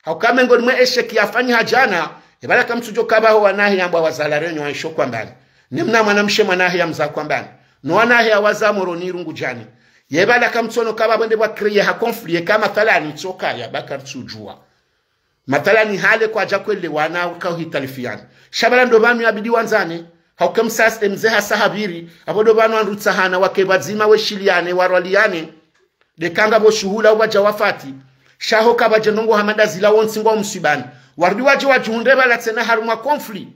Hauka mengoni mwe échec yafanyiha djana, ye pvala kamtsudjo kapvaho wanahe yambwa wazala renyu waisho kwambani. Ni mna mwanamshe mwanahe yamza kwambani. No wanahe yawaza Moroni irungu djani. Ye pvala kamtsono kapva pvwende pvwa créer ha conflit, yeka mathalani tsokaya ba kartsudjua. Mathalani hale kwadja kwelewana uka uhitalifiana. Sha pvala ndo pvanu yabidi wandzane, hauka msasi emze hasa hapviri, apvo ndo pvanu wandru tsahana wake pvadzima weshiliane, warwaliane. Nde kanga pvo shuhula upvadja wafati. Sha ho kapvadje ndrongoo hama nda zila wontsi ngwao mswibani. Warudi wadje wadjihundre pvala tsena harimwa conflit.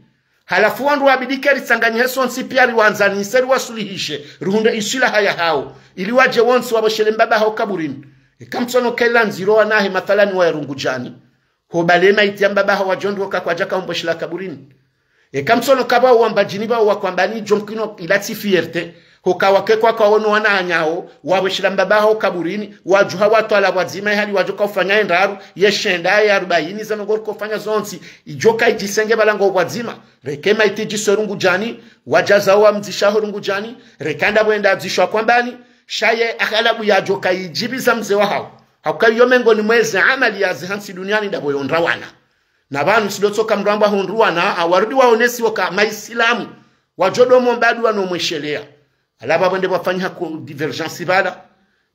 Halafu wandru wabidi ke ritsanganyihe sontsi pia riwandzanise riwasuluhishe, rihundre iswilaha yahao, ili wadje wontsi wapvoshele mbaba hao kaburini. Eka mtsono kela ndziro wanahe mathalani wa Rungudjani, ho bale maiti ya mbaba hao wadjo ndro ka kwadjaka umpvoshela kaburini. Eka mtsono kaba wamba djini ba wakwambani djo mkino ila tsi fierté, hoka wake kwaka wono wananyao, wapvoshela mbaba hao kaburini, wadjuha watwala pvwadzima ihali wadjoka ufanya endraru, yeshenda, ye arubaini, zeno ngori kofanya zontsi, idjoka idjisenge balango pvwadzima. Reke maiti djiso Rungudjani, wadjaza wamdzisha ho Rungudjani, reka nda pvwenda dzishwa kwambani, sha ye aghalabu yadjoka idjibiza mze wahao. Hauka iyo mengoni mweze amali ya zihantsi duniani nda pvo yondra wana. Na pvanu sidotsoka mrambwa hundru wana, awarudi waonesi woka maisilamu, wadjo do momba dua no mweshelea. Ala pvapvo nde pvwafanyiha ko divergence pvala,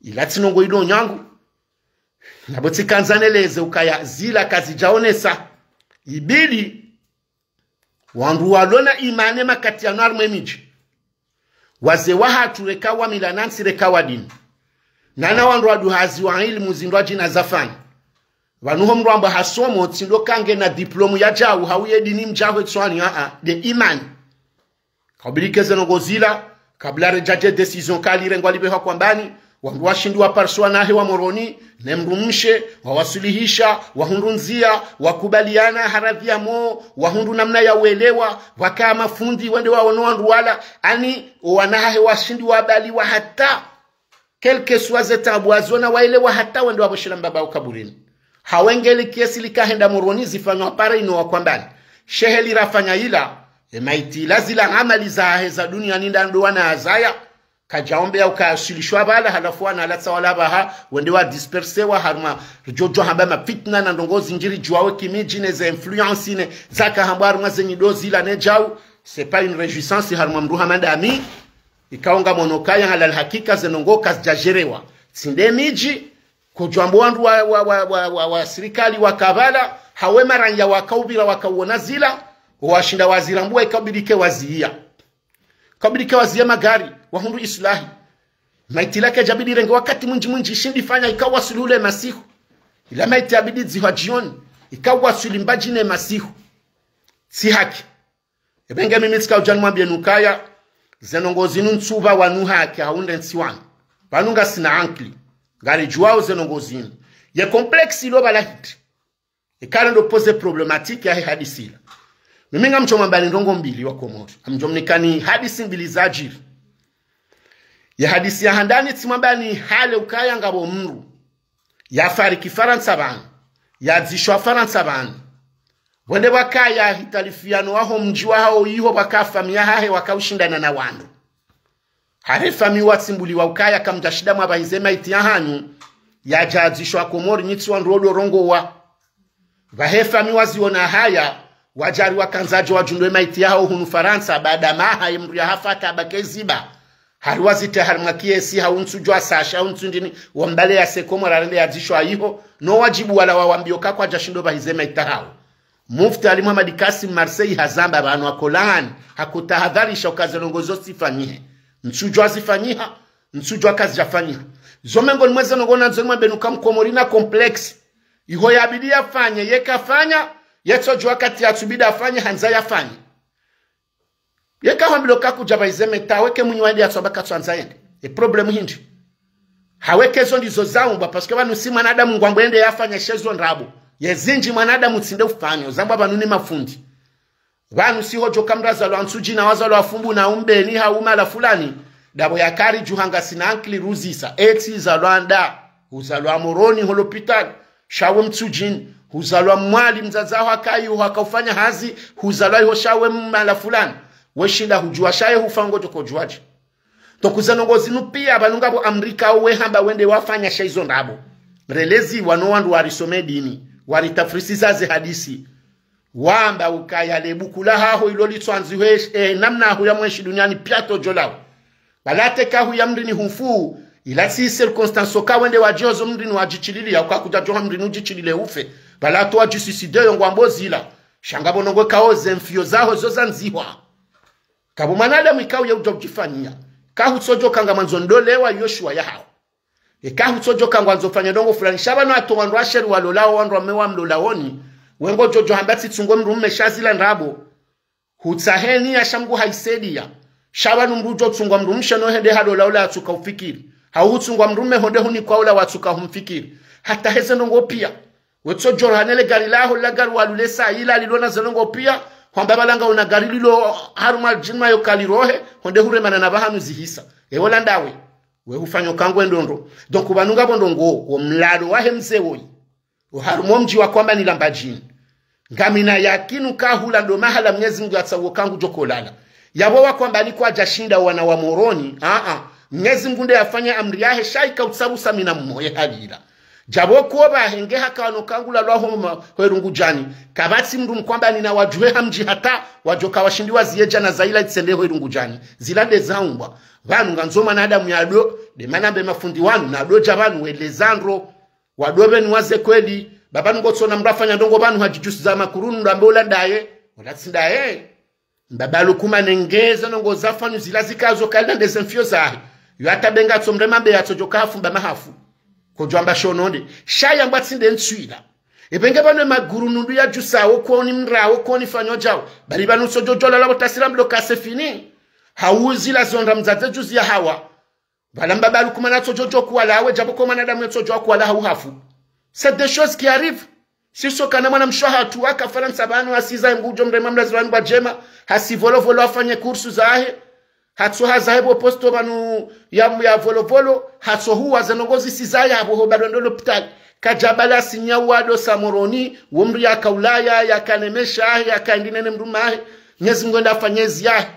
ila tsi nongo ido nyangu. Na pvo tsikandza neleze ukaya zila kazidjaonesa. Ibidi wandru walona imani makati yanu harumwa emidji. Wazee wahatru reka wa mila na ntsi reka wa dini. Nana wandru waduhazi wa ilimu zindru adjina zafani. Pvanu ho mndru amba hasomo, tsi ndo kangena diplôme ya djau, hau ye dini mdjaho etswani, aa, nde imani. Kaubidi ke zeno ngozila, kabla redjadje décision kali rengwa lipvehwa kwambani, wandru washindi waparisiwa nahe wa Moroni, ne mdrumshe, wawasuluhisha, wahundru ndzia, wakubaliana haradhi ya mo, wahundru namna ya uelewa, waka mafundi, wende waono wandru wala, ani, owanahahe washindi wabaliwa hata, quelque soit ze taabu waziona waelewa hata wende wapvoshela mbaba hao kaburini. Hawengeli kiesi likahenda Moroni zifanywa pare ino wa kwambani. Shehe lirafanya ila, emaiti ila zila amali zahahe za duniani nda ndo wana azaya, kadjaombe ya ukasilishwa pvala, halafu wana alatsa wala pvaha, wende wa dispersewa harumwa, ridjodjo hamba mafitna na ndrongo zindji ridjuwawe kimidji ne ze influence ne, zaka hamba harumwa ze nyido zila ne djau, c'est pas une réjouissance harumwa mdru hama ndami, ikao ngamono kaya ngalal hakika ze ndrongo kazidjadjerewa. Tsi nde midji, kodjwambo wandru wa, wa, wa, wa, wa, wa sirikali waka pvala, hawe maranya wakaupvira wakauona zila, washinda wazirambua ikaubidi ke waziya. Kaubidi ke waziya magari, wahundru islahi. Maiti ila kedjabidi renge wakati mwindji mwindji shindi fanya ikawasuli ule masihu. Ila maiti yabidi dzihwa djioni, ikawasuli Mbadjini masihu. Tsi haki. Ebe nge mimi tsika udjani mwambie nukaya, ze ndrongo zinu ntsu pva wanu haki haundre ntsi wanu. Pvanu ngasina ankili. Ngaridjuwao ze ndrongo zinu. Ye complexe ilo pvala hindri. Ikale ndo poser problématique yahe hadisi ila. Mimi ngamdjo mwambani ndrongo mbili wa Komori. Ngamdjo mnikani hadisi mbili zadjiri. Ye hadisi ya handani tsi mwambani hale ukaya ngapvo mdru yafariki Farantsa pvanu, yadzishwa Farantsa pvanu. Pvwende pvwakaya hitalifiano waho mdji wahao iho pvwaka famiyi yahahe wakaushindana na wandru. Hare famiyi watsimbuliwa ukaya kamdjashinda mwapvahize maiti yahanyu, yadjadzishwa Komori nyi tsi wandru wodo rongowa. Pvahe famiyi waziona haya, wadjari wakandza djo wadjundre maiti yahao hunu Farantsa, baada maha ye mdru yahafa kabake ziba. Hari wazite harimwa kiesi hau ntsu djwa sasha, hau ntsu ndini, wambale yase Komori arende yadzishwa iho, no wadjibu wala wawambio ka kwadjashindo pvahize maiti yahao. Mufti Ali Muhammad Kassim Marseille hazamba pvanu akolani, hakutahadharisha uka ze ndrongo zo zifanyihe. Ntsu djwa zifanyiha, ntsu djwa kazidjafanyiha. Zo mengoni mweze ndrongo nandzo nimwambeni uka mkomori na complexe. Iho yabidi yafanye, yeka fanya, yetso djwa wakati yatsubidi afanye, handza yafanye. Yeka hwambilwa ka kudja pvahize maiti, weke mwinyi waende yatswamba katsuandza yende. E problème hindri. Haweke zo ndizo zaumbwa, parce que pvanu si mwanadamu ngwambo yende yafanya she zo ndrabo. Ye zindji mwanadamu tsi nde ufanya, zambwa pvanu ni mafundi. Pvanu si hodjo ka mdru azalwa Ntsudjini, wazalwa Fumbu na Umbeni, hau mahala fulani. Ndapvo yakari djuha ngasina ankili ruzisa, etsi zalwa nda, uzalwa Moroni ho lopitali. Sha we Mtsudjini, huzalwa Mwali, mdzadze waho haka iho hakaufanya hazi, huzalwa iho sha we mahala fulani. We shinda hudjuwa sha ye hufa ngodjo kodjuwadje. Toku ze ndrongo zinu pia, pvanu ngapvo Amrika we hamba wende wafanya sha izo ndrabo. Relezi wano wandru warisome dini, waritafsiri za ze hadisi. Wamba ukaya le buku lahaho ilo litsoandzihwe, eh, namna ahu ya mweshi duniani pia todjo lawe. Pvala teka hu ya mdrini hufu, ila tsi circonstance oka wende wadjihozo mdrini wadjitshilili, ya uka kudjadjoha mdrini udjitshilile ufe. Pvala to wadjisuicide yo ngwambo zila. Sha ngapvo ndrongo ikao ze mfio zaho zo zandzihwa. Kapvo mwanadamu ikao ye udjo udjifanyia. Ka hutsodjo ka ngamwandzo ndolewa yo shuwa yahao. Eka hutsodjo ka ngwandzo fanya ndrongo fulani. Sha pvanu ato wandru asheri walolao, wandru wame wamlolaoni. We ngodjo djo hamba tsi tsungo mdrume sha zila ndrabo. Hutsaheni ya sha Mngu haisaidia. Sha pvanu mdru udjo tsungwa mdrumshe no hende halola ula watsuka ufikiri. Hau hutsungwa mdrume honde hunikwa ula watsuka humfikiri. Hata heze ndrongoo pia. Wetsodjo hanele gari laho la gari walule sa ila lilo na ze ndrongoo pia. Hwamba pvala ngauna gari lilo harumwa djinma yo kalirohe. Honde huremana na pvahanu zihisa. Ewo la ndawe. We hufanyo kangwe ndrongoo. Donc pvanu ngapvo ndrongoo. Wo mlalo wahe mze woyi. Oharumwa omdji wa Kwambani la Mbadjini. Ngamina yakinu kahula ndo mahala Mnyezi Mngu yatsaho kangu djo kolala. Yapvo wa Kwambani kwadjashinda wana wa Moroni, aa, Mnyezi Mngu nde yafanya amri yahe sha ika utsabusa mina mmoye halila. Djapvo kuo pvahe nge hakano kangu lalwa ho ma-, ho Irungudjani. Kapvatsi mdru Mkwambani na wadjuhe ha mdji hata, wadjoka washindi waziye djana za ila itsende ho Irungudjani. Zila nde zaumbwa. Pvanu ngandzo mwanadamu yado, nde mana mbe mafundi wanu, nado dja pvanu weleza ndro. Wado pveni waze kweli, pvapvanu ngotsona mdru afanya ndrongoo pvanu hadjidjusiza makurunu ndo ambe ula ndaye, ula tsi ndaye. Mbaba Lukuma nengeze ndrongoo za fanu zila zikazo kalina ndeze mfio zahe. Yo hata benga tso mrema mbe yatsodjoka hafumba mahafu. Kodjwamba shononde. Sha yambwa tsi nde ntswila. Epvenge pvanu e makurunu ndo yadjusa wo koni mra wo koni fanyo djao. Bali pvanu tsodjodjola labo tasira mdo kase fini. Hauzi la zonda mdzadze djuzi ya hawa. Pvala mbaba Lukuma natsodjodjo kuwala awe djapvo ko mwanadamu yetsodjo kuwala hau hafu. C'est des choses qui arrivent. Siso kana mwana mshe hatru aka Farantsa pvanu asiza ngudjo mrema mlazi wanu bwa djema. Hasi volovolo afanye kursu zahe. Hatso hazahe pvo posto pvanu ya, ya volovolo. Hatso huwa ze ndrongoo zisi zahe apvo ho bado ndo lopitali. Kadjabala sinya wado sa Moroni. Wo mdru yaka Ulaya, yaka ne mesha ahe, yaka ndine ne mdrume ahe. Mnyezi Mngu enda afanye ezi yahe.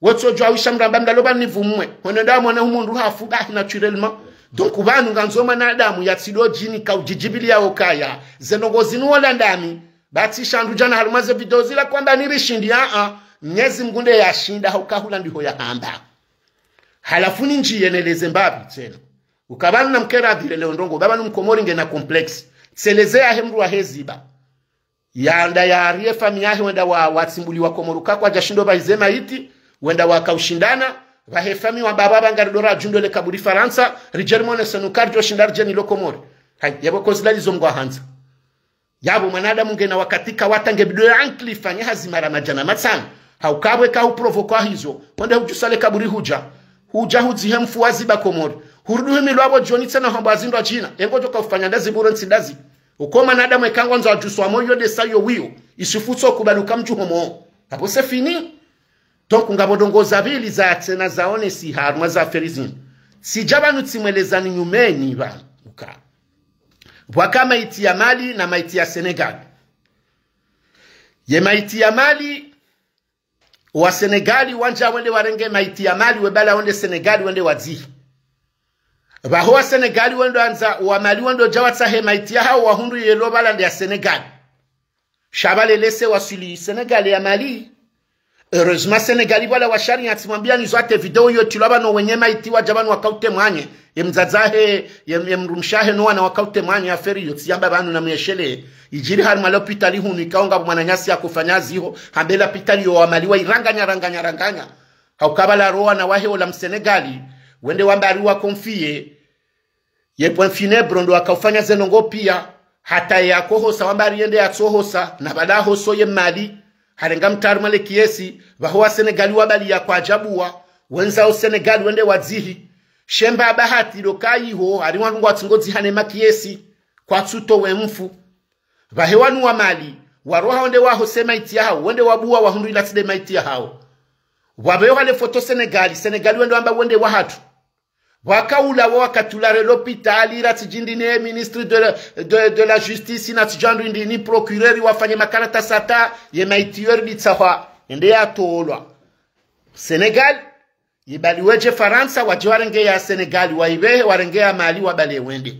Wetsodjo awisha mramba mlalo pvanu nivumwe. Hwende nda mwone humundru hafu, bah, naturellement. Donc, pvanu ngandzo mwanadamu yatsidodjini kaudjidjibili ya okaya. Ze ndrongoo zinu wola ndami. Batsi shandru djana harumwa ze video zila kwamba nirishindi, aa. Mnyezi Mngu nde yashinda, hauka hula ndiho yahamba. Halafu nindjiye neleze mbapvi tsena. Uka pvanu na mkera adhire leo ndrongoo, pvapvanu Mkomori ngena complexe. Tseleze yahe mdru wahe ziba. Yanda yari e fami yahe wenda wa, watsimbuliwa Komori uka kwadjashindo pvahize maiti, wenda wakaushindana, pvahe fami wamba pvapva ngari dora djundro le kaburi Farantsa, ridje rimwone senu kardjo shinda ridje nilo Komori. Hayi, yapvo kozi lalizo Mngu ahandza. Yapvo mwanadamu ngena wakati ka watrange bido ya ankili fanye hazi mara madjana matsanu. Hauka pvwe ka huprovoka hizo, wende hudjusa le kaburi hudja. Hudja hudzihe mfu waziba Komori. Hurudi uhimilwa pvo djoni tsena hamba azindwa djina. Engodjo ka ufanya ndazi bure ntsi ndazi. Uko mwanadamu eka ngwandzo adjuswa moyo nde sa yo wiyo. Isifu tso kubali uka mdjuho mo. Apvo c'est fini. Donc ngapvo ndrongoo za pvili za tsena zaonesi harumwa za affaire zinu. Tsidja pvanu tsimwelezani nyumeni pvanu. Uka. Pvwaka maiti ya Mali na maiti ya Sénégal. Ye maiti ya Mali, wa Sénégal wandja wende warenge maiti ya Mali, we bala wende Sénégal wende wadzihi. Pvaho wa Sénégal wendo andza, wa Mali wendo dja watsahe maiti yahawo wahundru yelo pvala nde ya Sénégal. Sha pvale lese waswili Sénégal ya Mali. Heureusement Sénégal pvala wa sharia tsimwambia nizo hata video yo trilwa pvanu wenye maiti wadja pvanu wakautemwanye. Ye mdzadze wahe, ye, ye mdrumshe wahe no wana wakautemwanye affaire yo tsiyamba pvanu na mweshele. Idjiri harumwa lopitali hunu ikao ngapvo mwananyasi yakofanya ziho. Hambe lapitali yo wa Mali wa iranganya, ranganya, ranganya. Hauka pvala rowa na wahe ola Msénégal. Wende wamba ari wa confier. Ye point funèbre ndo wakaufanya ze ndrongoo pia, hata ye yakohosa wamba ari yende yatsohosa, na pvala hoso ye Mali, harenga mtru harumwa le kiesi, pvaho wa Sénégal wabali ya kwadjabuwa, wendza o Sénégal wende wadzihi. She mba bahati ndo kayiho, hari wandru ngwatsungo dzihane makiesi, kwatsutowe mfu. Pvahe wanu wa Mali, waroha wende wahose maiti yahawo, wende wabuwa wahundru ila tsi nde maiti yahawo. Pvwapveho hale foto Sénégal, Sénégal wende wamba wende wahatru. Pvwakaula wo wakati ula re lopitali ratsi djindri ne ministre de la, de, de la justice na tsidjandru indri ni procureur wafanye makaratasi hata ye maiti yo riditsahwa ende yatolwa. Sénégal, yibali wedje Farantsa, wadje warenge ya Sénégal, wayipvehe, warenge ya Mali, wabale wende.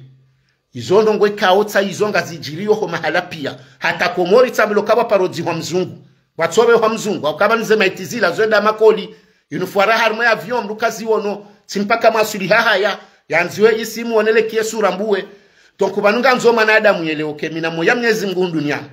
Izo ndrongoo ikao tsa izo ngazidjiriyo ho mahala pia. Hata Komori tsambulo kapvwa paro dzihwa mzungu. Watsopvehwa mzungu, hauka pvanu ze maiti zila, zo enda makoli. Inu fwara harumwa ye avion, mdru kaziwono, tsi mpaka mwaswili hahaya, yandziwe isimu wonele kiye sura mbuwe. Donc pvanu ngandzo mwanadamu yelewe ke mina moya Mnyezi Mngu duniani.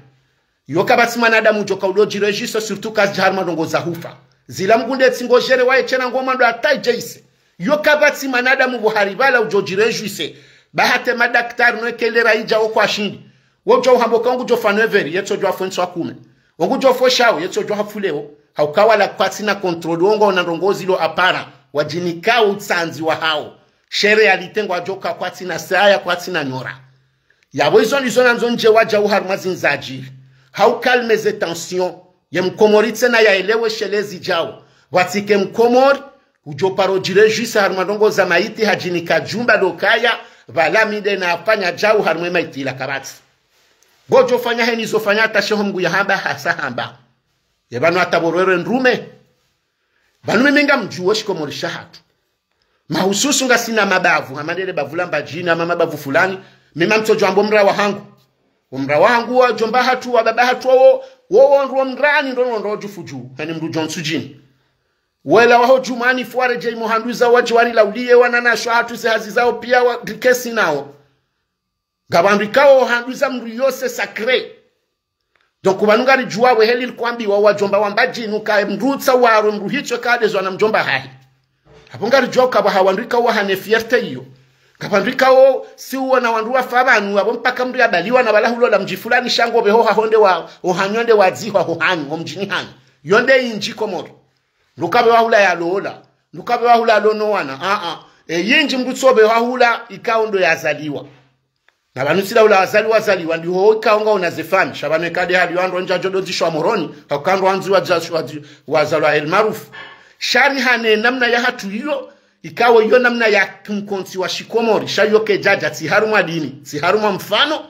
Yo kapvatsi mwanadamu udjo ka udjo djiréjouir, surtout kazidja harumwa ndrongoo za hufa. Zila Mngu nde tsi ngo gérer waye tsena ngo mwando hata idje ise. Yo kapvatsi mwanadamu pvo hari pvala udjo djiréjouir. Ba hata madaktari no ekele ra idja wo kwashindi. Wo djo uhamba uka ngudjo fa neuf heures, yetso djo afo ntsu akume. Wo ngudjo fo shawo, yetso djo hafu leo. Hauka wala kwatsina contrôle, wo ngwaona ndrongoo zilo apara, wadjinika utsandzi wahawo. Shere yalitengwa djoka kwatsina saya, kwatsina nyora. Yapvo izo ndizo nandzo ndje wadjau harumwa zindzaji. Hau calmer ze tension. Ye mkomori tsena yaelewe shelezi djau. Pvwatsike mkomori, udjo paro djirejwisa harumwa ndrongoo za maiti hadjinika djumba lokaya, pvala mi nde nafanya djau harumwa maiti ila kapvatsi. Ngodjo fanya heni zo fanya hata sheho Mngu yahamba hasa hamba. Ye pvanu hata pvo rwerwe ndrume. Pvanu mimi ngamdjuwo shikomori shahatru. Mahususu ngasina mabavu, hama ndele bavu la Mbadjini, hama mabavu fulani, mimi ngamtsodjo amba omra wahangu. Omra wahangu wa djomba hatru, wa baba hatru, wo, wo, wo ndro mrani, ndo, ndo, ndo djufu dju, heni mdru djo ntsudjini. Wela waho djumani, fuware dje imo handru za wadji wari lauliye, wanana shwa hatru ze hazi zawo piya wa, rikesi nawo. Ngapvandru ikao handru za mdru yose sacré. Donc, pvanu ngaridjuwa we heli likwambiwa wadjomba wa Mbadjini ukaye mdru utsa warwe mdru hitswe kadezwa na mdjomba hahe. Apvo ngaridjuwa ukapva ha wandru ikao wahane fierté iyo. Ngapvandru ikao si uwona wandru wafa pvanu, apvo mpaka mdru yabaliwa na pvala hulola mdji fulani sha ngo pveho haho nde wa, ohanyu nde wadzihwa ho hanyu, ho mdjini hanyu. Yo nde indji Komori. Ndukapve wahula yalola. Ndukapve wahula yalono wana. A, a. E, yindji mdru tso pve wahula ikao ndo yazaliwa. Na pvanu tsi la hula wazaliwa, wazaliwa, ndiho ikao ngaona ze fami. Sha pvanu eka nde hali yo wandru wandji wadjo dodzishwa Moroni, hauka wandru wandji wadja, wadji, wazalwa El Maarouf. Sha rihane namna yahatru iyo, ikao iyo namna ya mkontsi wa shikomori. Sha iyo kedjadja, tsi harumwa dini, tsi harumwa mfano.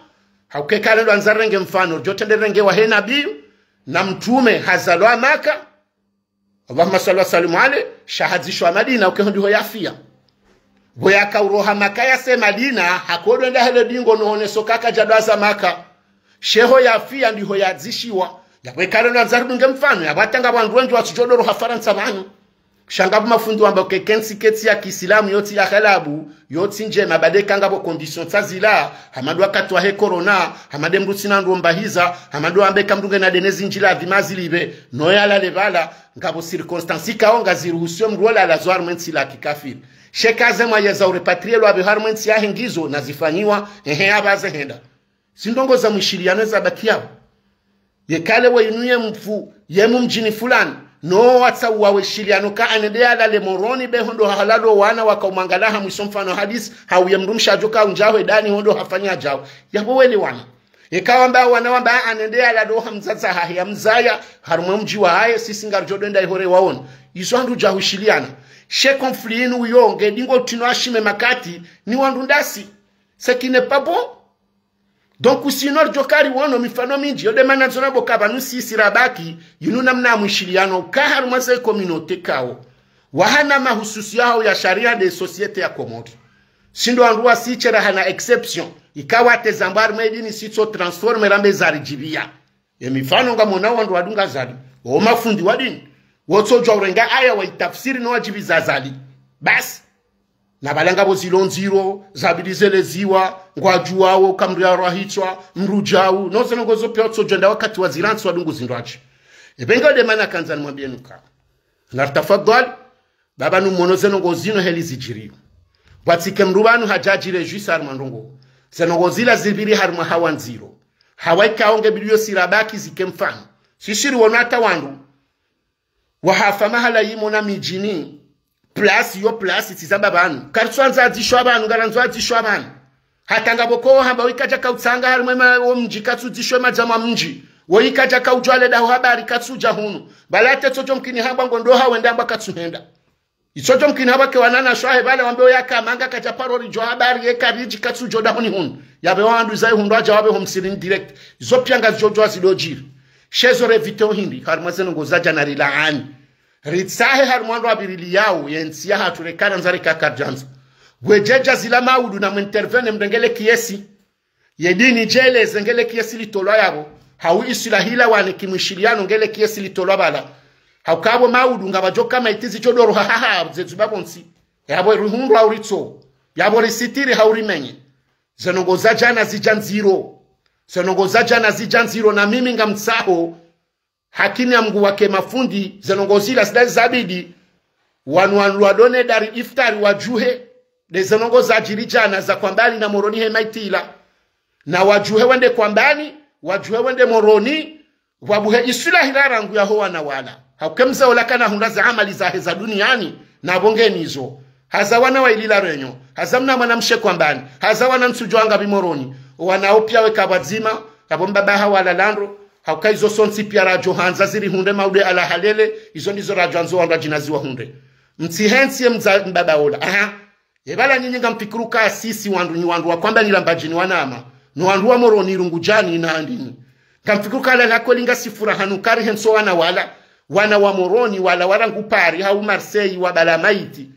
Hauka eka lelo andza renge mfano, djo trende renge wahe nabiyu, na mtrume hazalwa Maka, Allahumma swalli wa sallim alayhi, sha hadzishwa Madina, uke ho ndiho yafiya. Pvo yaka uroha Maka yase Madina, hakodo enda hele dingo no honeso kaka djadwaza Maka. Sheho yafiya ndiho yadzishiwa. Yapvo eka lelo andza ridunge mfano, yapvo hata ngapvo wandru wendji watsudjo doroha Farantsa pvanu. Sha ngapvo mafundi wamba uke kentsi ketsi ya kiislamu yotsi ya halabu, yotsi ndjema, bade eka ngapvo condition tsa zila, hama ndo wakati wahe corona, hama nde mdru tsina ndo mbahiza, hama ndo wambe eka mdru ngena dene zindji ladhima zilipve, no yalale pvala, ngapvo circonstance ikao ngaziruhusiyo mdru olala zo harumwa entsi la kikafiri. Sha eka ze mwaye za urepatrier lwa pve harumwa entsi yahe ngizo, na zifanyiwa, ehe, apvaze henda. Zindrongoo za mwishiliyano zabaki yapvo. Yeka leo we inu ye mfu, ye mu mdjini fulani. No watsa uwa weshiliyano ka ane nde yalale Moroni be ho ndo halalo wana waka umwangala ha mwiso mfano hadisi, hau ye mdrumshe adjo ka undja hwedani ho ndo hafanya djao. Yapvo wele wana. Yeka wamba wana wamba ane nde yalalo ha mdzadze hahe yamzaya, harumwa mdji wahahe, sisi ngaridjo ndo enda ihore waona. Izo handru dja hushiliyana. She conflit inu uyo, nge dingo tino ashime makati, ni wandru ndasi. Ce qui n'est pas bon. Donc, sinon ridjo kari wono mifano mindji, yo nde mana ndzo namba uka pvanu sisi rabaki, yinu namna ya mwishiliyano, ka harumwa ze communauté kao. Wahana mahususi yahawo ya sharia nde société ya Komori. Sisi ndo wandru wasi tsi rahana exception, ikao wateza mba harumwa edini sitso transformer rambe zaridjibiya. Ye mifano ngamwona wandru wadunga Azali, wo mafundi wa dini, wotsodjuwa urenga aya waitafsiri no wadjibiza Azali. Basi. Na pvala ngapvo zilo ndziro, zabidi zeleziwa, ngwadjuwawo, ka mdru yarwa hitswa, mdru djau, no ze ndrongoo zo piya watsodjo enda wakati wa zirantsi wadungu zindrwadji. Ebe nga nde mana kandza nimwambiyeni uka. Na tafadhwali, pvapvanu mwono ze ndrongoo zinu heli zidjiriyo. Pvwatsike mdru pvanu hadja adjirejwisa harumwa ndrongoo. Ze ndrongoo zila zipviri harumwa hawa ndziro. Hawa ikao nge bidi yo sirabaki zike mfano. Sisi riwono hata wandru wahafa mahala yimo na midjini. Place yo place tsi za pvapvanu. Karitsuandza adzishwa pvanu, ngarandzo adzishwa pvanu. Hata ngapvo ko hamba wo ikadja kautsanga harumwa ema, wo mdji katsudzishwe madjamwa mdji. Wo ikadja kaudjuwa le daho habari katsudja hunu. Pvala ate tsodjo mkini hamba ngo ndo hawenda amba katsuhenda. Itsodjo mkini hamba ke wanana shwahe pvale wambe wo yaka manga kadja paro ridjuwa habari ye karidji katsudjo dahoni hunu. Yapve wandru zayi hundru adja wapve ho msirini direct. Izo piya ngazidjo djuwa zidodjiri. She zo revite ohindri, harumwa ze ndrongoo zadja na rilaani. Ritsahe harumwa ndro apviriliyawo, ye ntsi yahatru reka randza reka karidjandza. Wedjedja zila maudu na mu intervenir mrenge le kiesi. Ye dini djele ze nge le kiesi litolwa yapvo. Hau isulahi la wane kimwishiliyano nge le kiesi litolwa pvala. Hauka pvo maudu ngapvadjo ka maiti zidjo doroha haha ze dzuba pvontsi. Yapvo rihundru hau ritso. Yapvo risitiri hau rimenye. Ze ndrongoo zadja na zidja ndziro. Ze ndrongoo zadja na zidja ndziro na mimi ngamtsaho. Hakini ya Mngu wake mafundi, ze ndrongoo zila zidali zabidi, wanu wanu wadone dari iftari wadjuhe, nde ze ndrongoo zadjiri djana za Kwambani na Moroni he maiti ila. Na wadjuhe wende Kwambani, wadjuhe wende Moroni, wabuhe isulahi la rangu yaho wana wala. Hauka emdzadze ola kana hundra ze amali zahe za duniani, na pvo nge nizo. Haza wana wa Ile La Réunion, haza mna mwanamshe Kwambani, haza wana ntsudjuwa ngapvi Moroni, wana wo piya weka pvwadzima, apvo mbaba hawo walala ndro, hauka izo sontsi piya radjo handza zirihundre maudu ya halahalele, izo ndizo radjo andzo wandru wadjina ziwahundre. Mtsihentsi ye mdza-, mbaba ola. Aha. Ye pvala nyinyi ngamfikiri uka sisi wandru nyi wandru wa Kwambani la Mbadjini wanama, no wandru wa Moroni Rungudjani na Handini. Ngamfikiri uka lala kweli ngasi furahani uka rihentso wana wala, wana wa Moroni wala wa rangu Paris hau Marseille wapvala maiti,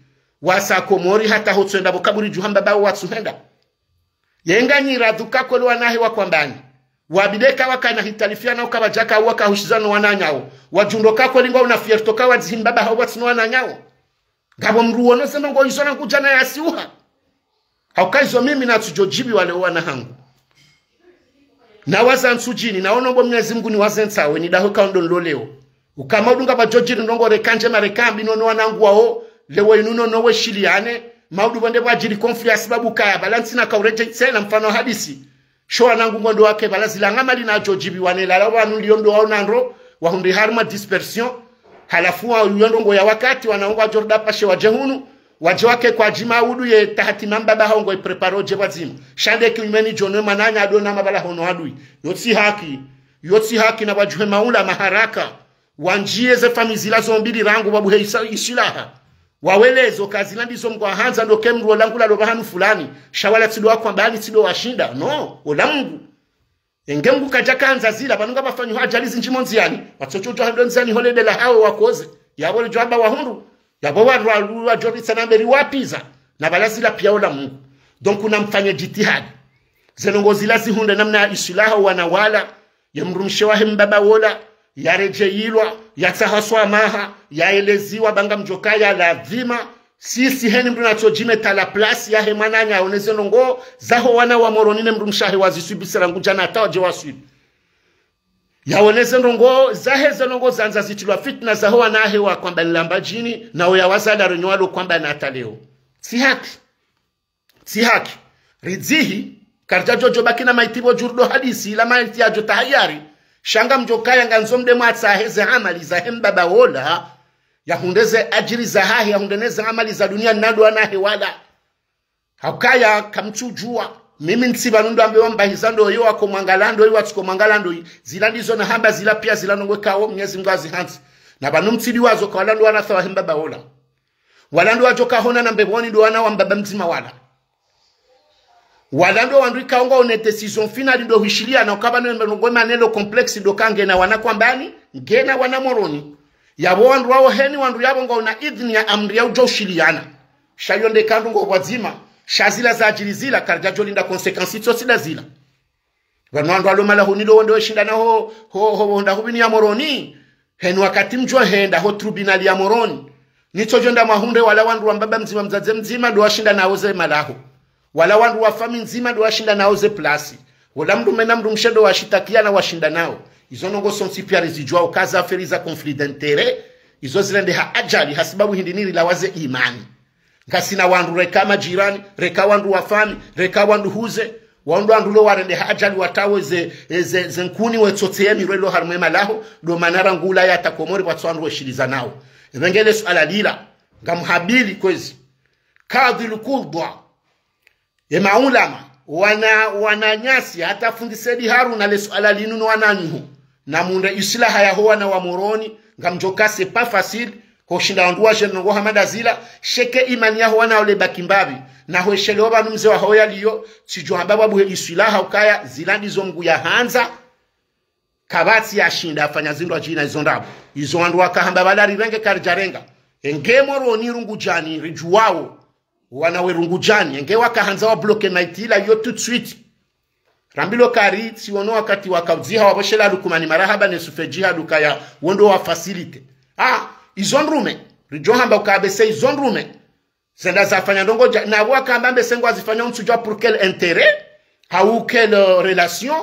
wasa Komori hata hotsoenda pvo kaburi dju hamba pvawo watsuhenda. Ye nganyi radhuka kweli wanahe wa Kwambani. Wabile ka wakana hitalifiana uka pvadjaka uwa kahushiza no wananyawo. Wadjundro ka kweli ngwa una fierté ka wadzihimba pvaha uwa tsino wananyawo. Ngapvo mdru wono ze ndrongoo izo Rungudjana yasiuha. Hauka izo mimi natsudjo djibiwa leo wana hangu. Na waza ntsudjini, na ono pvo Mnyezi Mngu ni waze ntsawe, ni daho ka ndo nlo leo. Uka maudu ngapvadjo djiri ndrongoo reka ndjema reka mbi nono wanangu wawo, leo inu nono weshiliyane, maudu pvwende pvwadjiri conflit ya sababu kaya, pvala ntsina ka uredjei tsena mfano hadisi. Sho wanangu ngondo wake pvala zila ngamali nadjo djibiwa ne lala wanu liyo ndo waona ndro, wahundri harumwa dispersion, halafu wa yo ndrongoo ya wakati, wana ngwadjo rda pashe wadje hunu, wadje wake kwadjima udu ye tahati mamba pvaha ngo iprépare odje pvwadzima. Sha nde kinyumeni djo no mwananya ado na mapvala hono adui. Yo tsi haki, yo tsi haki na pvwadjuhe maula maharaka. Wandjiye ze famiyi zila zo mbili rangu pvapvuhe isa-, isilaha. Waweleze uka zila ndizo Mngu ahandza ndo ke mdru ola ngula lo pvahanu fulani. Sha wala tsi ndo wa Kwambani tsi ndo washinda. No, ola Mngu. Enge Mngu kadjaka handza zila, pvanu ngapvafanywa ajali zindji mo ndziyani. Watsotso djo hando ndziyani hole dela hawe wakoze. Yapvo lidjo amba wahundru. Yapvo wa, wa, wadjo ritsa na mbeli wapviza. Na pvala zila piya ola Mngu. Donc, unamfanye djitihadi. Ze ndrongoo zila zihundre namna ya isilaha wana wala. Ye mdrumshe wahe mbaba wola, yaredjeyilwa, yatsahwa swamaha, yaeleziwa ba ngamdjo kaya ladhima, sisi heni mdru natsodjime tala place yahe mwananya, aone ze ndrongoo zaho wana wa Moroni ne mdrumshe wahe waziswibisira Rungudjana hata wadje waswibi. Yaone ze ndrongoo zahe ze ndrongoo zandza zitrilwa fitna zaho wanahe wa Kwambani la Mbadjini, na oya wazala renyo walo Kwambani hata leo. Tsi haki. Tsi haki. Ridzihi, karidja djodjo baki na maiti pvo djuru ndo hadisi, ila maiti yadjo tahayari. Sha ngamdjo kaya ngandzo mde mwatsahe ze amali zahe mbaba wola. Yahundre ze adjiri zahahe, yahundre ne ze amali za dunia na ndo wanahe wala. Haukaya kamtsudjuwa. Mimi ntsi pvanu ndo ambe wambahiza ndo yo wako mwangala ndo yi watsuko mwangala ndo yi. Zila ndizo nahamba zila piya zila ndrongoo kawo Mnyezi Mngu azihandzi. Na pvanu mtsidi wazo ka wala ndo wanatsa wahe mbaba wola. Wala ndo wadjo kahona na mbepvoni ndo wana wa mbaba mdzima wala. Wala ndo wandru ikao ngwaone décision finale ndo hwishiliyana uka pvanu embe ndrongoo manelo complexe ndo ka ngena wana Kwambani, ngena wana Moroni. Yapvo wandru wawo heni wandru yapvo ngwaona idhini ya amri ya udjo ushiliyana. Sha yo nde ka ndrongoo pvwadzima, sha zila zadjiri zila, karidja djo linda conséquences itso tsi nda zila. Pvanu wandru walo malahoni ndo wende weshinda na ho, ho, ho, honda hupvini ya Moroni. Heni wakati mdjo henda ho tribunal ya Moroni. Nitsodjo nda mwahundre wala wandru wa mbaba mdzima mdzadze mdzima ndo washinda nao ze malaho. Wala wandru wa famiyi ndzima ndo washinda nao ze place. Wala mdrume na mdrumshe ndo washitakiana washinda nao. Izo ndrongoo sontsi piya rizidjuwa uka za affaire za conflit d'intérêt. Izo zirendeha ajali hasibabu hindri nirilawa ze imani. Ngasina wandru reka majirani, reka wandru wa famiyi, reka wandru huze, wandru wandru lo warendeha ajali watawe ze, ze, ze nkuni wetsotse ye mirwe lo harumwa emalaho, ndo mana rangu ula yata Komori pvatsu wandru weshilizanao. Epvengele suala lila, ngamhabili kwezi. Kadhwi lukudhwa, ye maulama, wana, wananyasi, hata fundi Said Haruna le suala linu no wananyuhu. Na mundre isilaha yaho wana wa Moroni, ngamdjo ka c'est pas facile, hoshinda wandru wadje ndrongoo hama nda zila, sha eka imani yaho wana ole baki mbapvi, na hweshelewa pvanu mze waho yaliyo, tsidjo hamba pvapvuhe isilaha ukaya, zila ndizo Mngu yahandza, kapvatsi yashinda yafanya zindru adjina izo ndrabo. Izo wandru wakahamba pvala rirenge karidjarenga. Enge Moroni Rungudjani ridjuwawo. Wana we Rungudjani, enge wakahandza wa bloquer maiti ila yo tout de suite. Rambilwa kari, tsi wono wakati wakaudziha wapvoshela Lukumani marahaba ne Sufejiha dukaya, wo ndo wa faciliter. Ah, izo ndrume, ridjo hamba uka mbese izo ndrume. Zenda zafanya ndrongoo dja, na pvo wakamba mbese ngwazifanya untsudjuwa pour quel intérêt, hau quelle, euh, relation,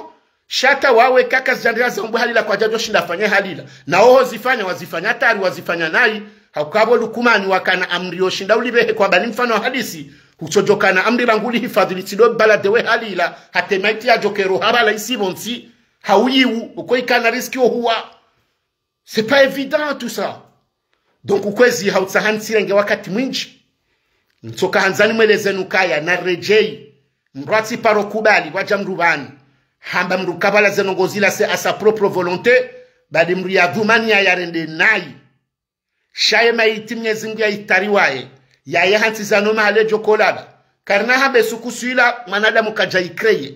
sha hata wawe kaka zidjandria za umbwe halila kwadjadjo shinda fanye halila. Na oho zifanya, wazifanya tari, wazifanya nayi. Hauka pvo Lukumani wakana amri yo shinda ulipvehe kwa bani mfano wa hadisi. Hutsodjo kana amri rangu lihifadhwi litsidjo bala dewe halila. Hata emaiti yadjo kero habala isi pvontsi. Hau yiwu, uko ikana risque ohuwa. C'est pas évident tout ça. Donc, ukwezi hautsaha ntsirenge wakati mwindji. Ntsoka handza nimweleze nukaya, na redjeyi. Mdru atsiparo kubali, wadja mdru pvanu. Hamba mdru kabala ze ndrongoo zila c'est à sa propre volonté, bali mdru ya dhumani ya yarende nayi. Sha ye mayiti Mnyezi Mngu ya itari waye, yaye hantsi zano mahala djo kolala. Karina hambe suku swila, mwanadamu kadja ikreye.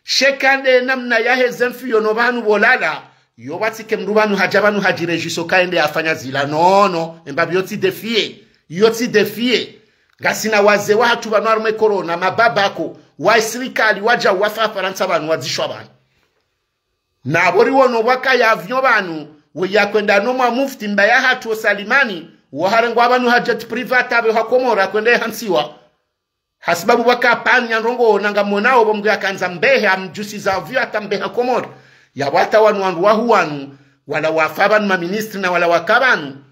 Sha eka nde namna yaheze mfiyo no pvanu pvolala, yo pvatsike mdru pvanu hadja pvanu hadjiredjiso kaende afanya zila. Non, non, emba pvi yo tsi défi ye, yo tsi défi ye. Ngasina wazee wahatru pvanu harumwa ye corona, mababa ko, wa sirikali, wadja wafa Farantsa pvanu, wadzishwa pvanu. Na pvo riwono pvwakaya avion pvanu, we yakwenda no mwa mufti mbaba yahatru o Salimani, waharengwa pvanu ha jet privé hata pvo ha Komori, akwenda hantsiwa. Hasibabu pvwaka pvanu ya ndrongoo, na ngamonao pvo Mngu yakandza mbehe, amdjusiza avion hata mbehe ha Komori. Yapvo hata wanu wandru wahu wanu, wala wafa pvanu maministri na wala waka pvanu.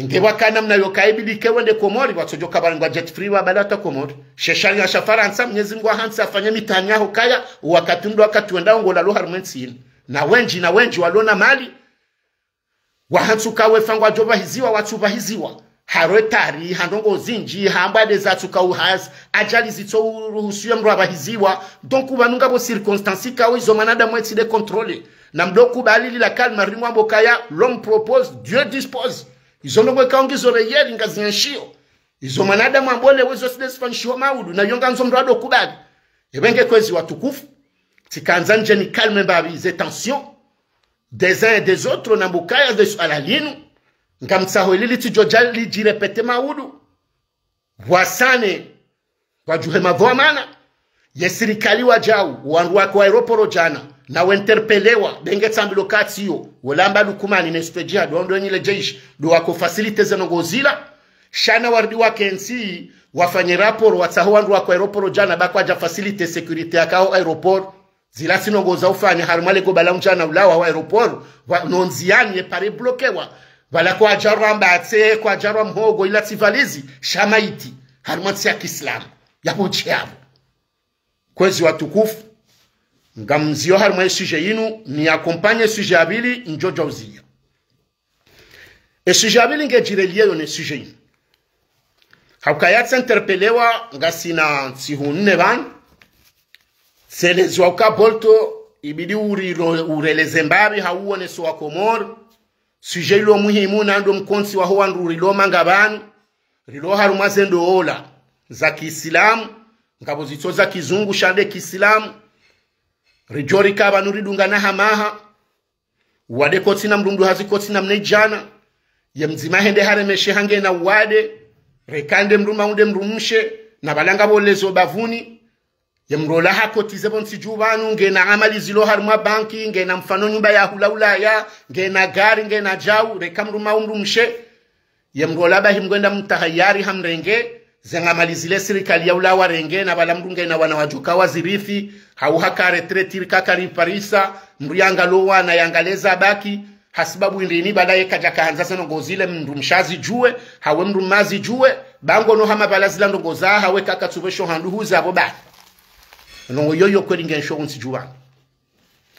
Nge pvwaka namna yo kaibidi ke wende Komori, watsodjo kabarengwa jet privé wabala hata Komori. She sharia sha Farantsa, Mnyezi Mngu ahantsi afanye mitihani yaho kaya, wakati mdru wakati wenda ongola lo harumwa entsi ini. Na wendji, na wendji walona mali, wahantsi uka wefa ngwadjo pvahiziwa, watsu pvahiziwa. Ha retard, ha ndrongoo zindji, ha mbwade zatsuka uhaz, ajali zitso uruhusiwa mdru apvahiziwa. Donc, pvanu ngapvo circonstances ikao izo mwanadamu yetsi de contrôler. Na mdru kubali lila kalima rimwambo kaya, l'homme propose, Dieu dispose. Izo ndrongoo ikao ngizo reyeli ngazienshio. Izo mwanadamu ambole wezo tsi de zifanyishiho maudu, na yo ngandzo mdru ado kubali. Epvenge kwezi watukufu, tsikandza ndje ni calme mbapvi ze tensions des uns et des autres, na mbukaya ze suala linu, ngamtsaho ili litsidjo dja lidjirépéter maudu. Pvwasane, pvwadjuhe mapvwamana, ye sirikali wadjau, wandru wake wa aéroport djana, na we interpellewa, benge tsambilwa katsiyo, wolamba Lukumani, ne Sitwe Djihadi, wandru wenyi le jeshi, ndo wako faciliter ze ndrongoo zila, sha na waridi wakentsi, wafanye rapport, watsaho wandru wake wa aéroport djana, ba kwadja faciliter sécurité yakaho aéroport, zila tsi ndrongoo za ufanya, harumwa le goba la mdjana ulawa wa aéroport, wa, no ndziani ye pare bloquewa. Pvala kwadjarwa mbatse, kwadjarwa mhogo, ila tsi valizi, sha mayiti, harumwa ntsi ya kiislamu, yapvo tsi yapvo. Kwezi watukufu, ngamzio harumwa ye sujet yinu, ni accompagner sujet ya pvili, ndjo dja uzia. E sujet ya pvili ngedjirelié yo ne sujet yinu. Haukaya tsi interpellewa ngasina ntsihu nne pvanu. Tseleziwa uka Bolto ibidi urilo, ureleze mbapvi ha uoneso wa Komori. Sujet ilo muhimu na ndo mkontsi waho wandru rilo manga pvanu. Rilo harumwa ze ndola za kiislamu. Ngapvo zitso za kizungu sha nde kiislamu. Ridjorika pvanu ridungana hamaha. Wade kotsi na mdru mdru hazi kotsi na mnaidjana. Ye mdzima hende haremeshe hange na wade. Reka nde mdru maunde mdru mshe. Na pvala ngapvo lezo bapvuni. Ye mdru ola hakotize pvontsi dju pvanu, ngena amali zilo harumwa banki, ngena mfano nyumba ya hula Ulaya, ngena gari, ngena djau, reka mdru maunde mdru mshe. Ye mdru ola bahi mngwenda mtahayari hamrenge, ze ngamali zile sirikali ya ulawa renge, na pvala mdru ngena wana wadjoka wazirithi, hau haka retraite rika kariparisa, mdru yangalo wana yangaleza baki, hasibabu indrini pvala ye kadjaka handza ze ndrongoo zile mdru mshe azidjuwe, hawe mdru mme azidjuwe, ba ngono hama pvala zila ndrongoo za, hawe kaka tsupvesho handru huza apvo ba. Ndrongoo yoyo kweli ngensho pvontsi dju pvanu.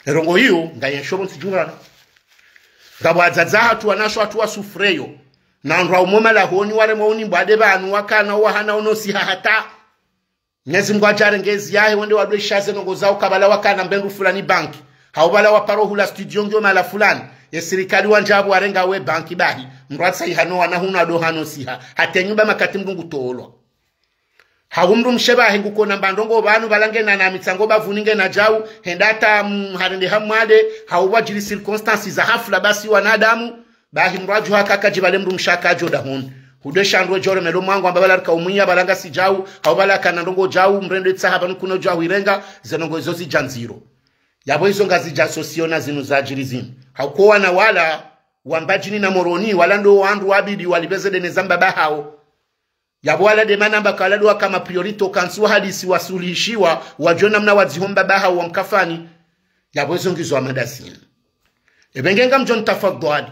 Ndrongoo iyo, ngayensho pvontsi dju pvanu. Ngapvo wadzadze hatru wanasho hatru wasouffreyo. Na wandru wa umo malahoni waremwa uni mbwade pvanu wakana wahana uno siha hata. Mnyezi Mngu adjarenge ezi yahe wende wadwe shaze ndrongoo zao ka pvala wakana mbe ndru fulani banki. Hau pvala waparo hula studio ngiyo mahala fulani. Ye sirikali wandja apvo warenga we banki bahi. Mdru atsaha hano wana hunu ado hano siha. Hata nyumba makati mdru ngutolwa. Hau mdru mshe bahi nguko na mba ndrongoo pvanu pvala ngena na mitsango bapvuni ngena djau, henda hata, mm, harende hamwade, hau pvwadjiri circonstances za hafla basi wanadamu, bahi mdru adjuha kaka dji pvale mdru mshe akadjo dahoni. Hudwe shandwe djoro melo mwangu amba pvala rika umwiya pvala ngasi djau, hau pvala kana ndrongoo djau, mrende tsaha pvanu kuno djau irenga, ze ndrongoo izo zidja ndziro. Yapvo izo ngazidja sosiona zinu zadjiri zinu. Hau ko wana wala, wa Mbadjini na Moroni, wala ndo wandru wabidi walipve ze dene za mbaba hao. Yapvo wala de mana mba kala dua kama priorité okantsi wahadisi wasuluhishiwa, wadjo namna wadziho mbaba hao wamkafani. Yapvo izo ngizo amada zinu. Epvenge ngamdjo ntafadhwali.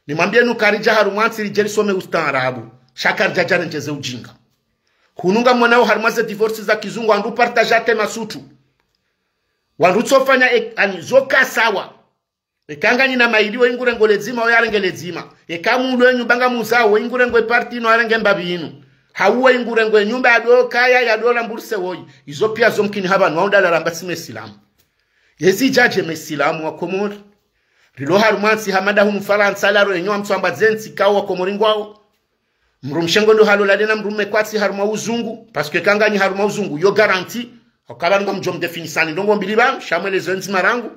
Nimwambie nu karidja harumwa ntsi ridje risome ustaarabu. Sha karidja djarendjeze ujinga. Hunu ngamonao harumwa ze divorce za kizungu wandru partager hata masutu. Wandru tsofanya e, ani zoka sawa. Eka nganyina maili, woyi ngurengo ledzima, woyi arenge ledzima. Eka mulu enyumba ngamuzao, woyi ngurengo eparti inu arenge mbapvi inu. Hau woyi ngurengo enyumba yado kaya, yado lamburse woyi. Izo pia zo mkini hapvanu, wao ndala ramba tsi mesilamu. Yezi djadje mesilamu wa Komori. Rilo harumwa ntsi hama nda hunu Farantsa laro enyo wa mtsu amba ze ntsi kao wa Komori ngwao. Mdrumshe ngondo halola dena mdrume kwatsi harumwa uzungu, parce que eka nganyi harumwa uzungu, yo garantie, hauka pvanu ngamdjo mdefinisani ndrongo mbili pvanu, sha mwelezo ndzima rangu.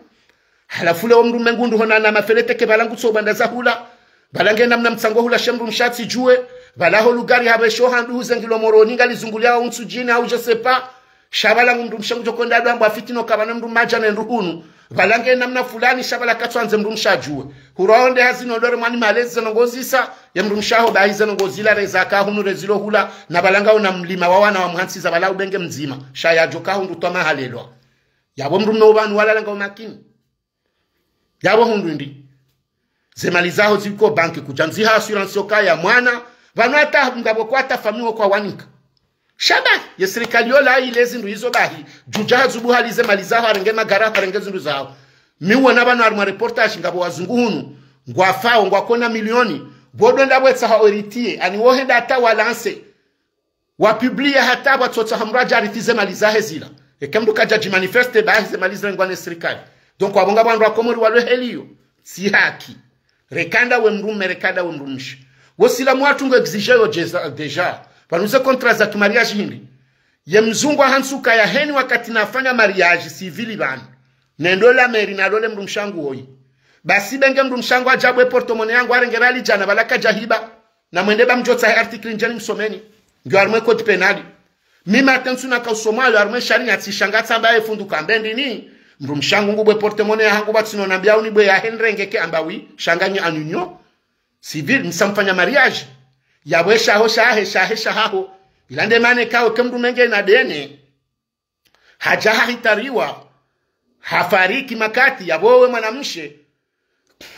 Halafu leo mdrume ngundu hona na mafelete ke pvala ngutso banda za hula, pvala nge namna mtsango hula she mdrumshe atsidjuwe, pvala ho lugari hapvesho handru huzengilo Moroni ngalizungulia au Ntsudjini au je sais pas, sha pvala ngu mdrumshe ngudjo konda ado amba fitino kapvana mdrume adja ne ndru hunu. Pvala nge namna fulani sha pvala katsu andze mdrumshe adjuwe. Hurwa onde hazi no dore mwani malezi ze ndrongo zisa, ye mdrumshe aho bahi ze ndrongo zila reza ka hunu rezilo hula, na pvala ngao na mlima wa wana wa mhantsi za pvala ubenge mdzima. Sha yadjo ka hundru twa mahalelwa. Yapvo mdrume upvanu walala ngao makini. Yapvo hundru ndi. Ze mali zaho ziko banki kudja ndziha assurance yoka ya mwana, pvanu hata ngapvo kwa hata famiyi wo kwa wanika. Sha bahi, ye sirikali yola ile zindru izo bahi, djudja hazubu hali ze mali zaho, harenge magara, harenge zindru zaho. Mi wona pvanu harumwa reportage ngapvo wazungu hunu, ngwafao, ngwakona milioni, pvo ndo ndapvo etsaha héritier, ani wo henda hata wa lancer. Wa publier hata pvwa tsotsaha mdru adja arithi ze mali zahe zila. Eke mdru kadja djimanifeste bahi ze mali zirengwa ne sirikali. Donc wapvo ngapvo wandru wa Komori walo heli iyo. Tsi haki. Reka nda we mdrume, reka nda we mdrumshe. Wo silamu watru ngo exige yo djeza, déjà. Pvanu ze contrat za ki mariage hindri. Ye mzungu ahantsuka ya heni wakati nafanya mariage civil pvanu. Nendo la mairie nalole mdrumshe angu woyi. Basi benge mdrumshe angu adja bwe porte-monnaie yangu arenge rali djana pvala kadja hiba. Na mwende ba mdjotsahe article ndjeni msomeni. Ngiyo harumwe code pénal. Mi matensu na kausoma yo harumwe sharia tsishanga tsamba ye fundu kambe ndini. Mdrumshe angu ngubwe porte-monnaie yahangu pvwatsino nambia unibwe yahe nirenge ke amba oui, sha nganyi en union civile, msamfanya mariage. Yapvo eshaho shahe, shahe shahaho. Ila nde mana kao ke mdrume nge na dene. Hadja hahitariwa, hafariki makati, yapvo we mwanamshe.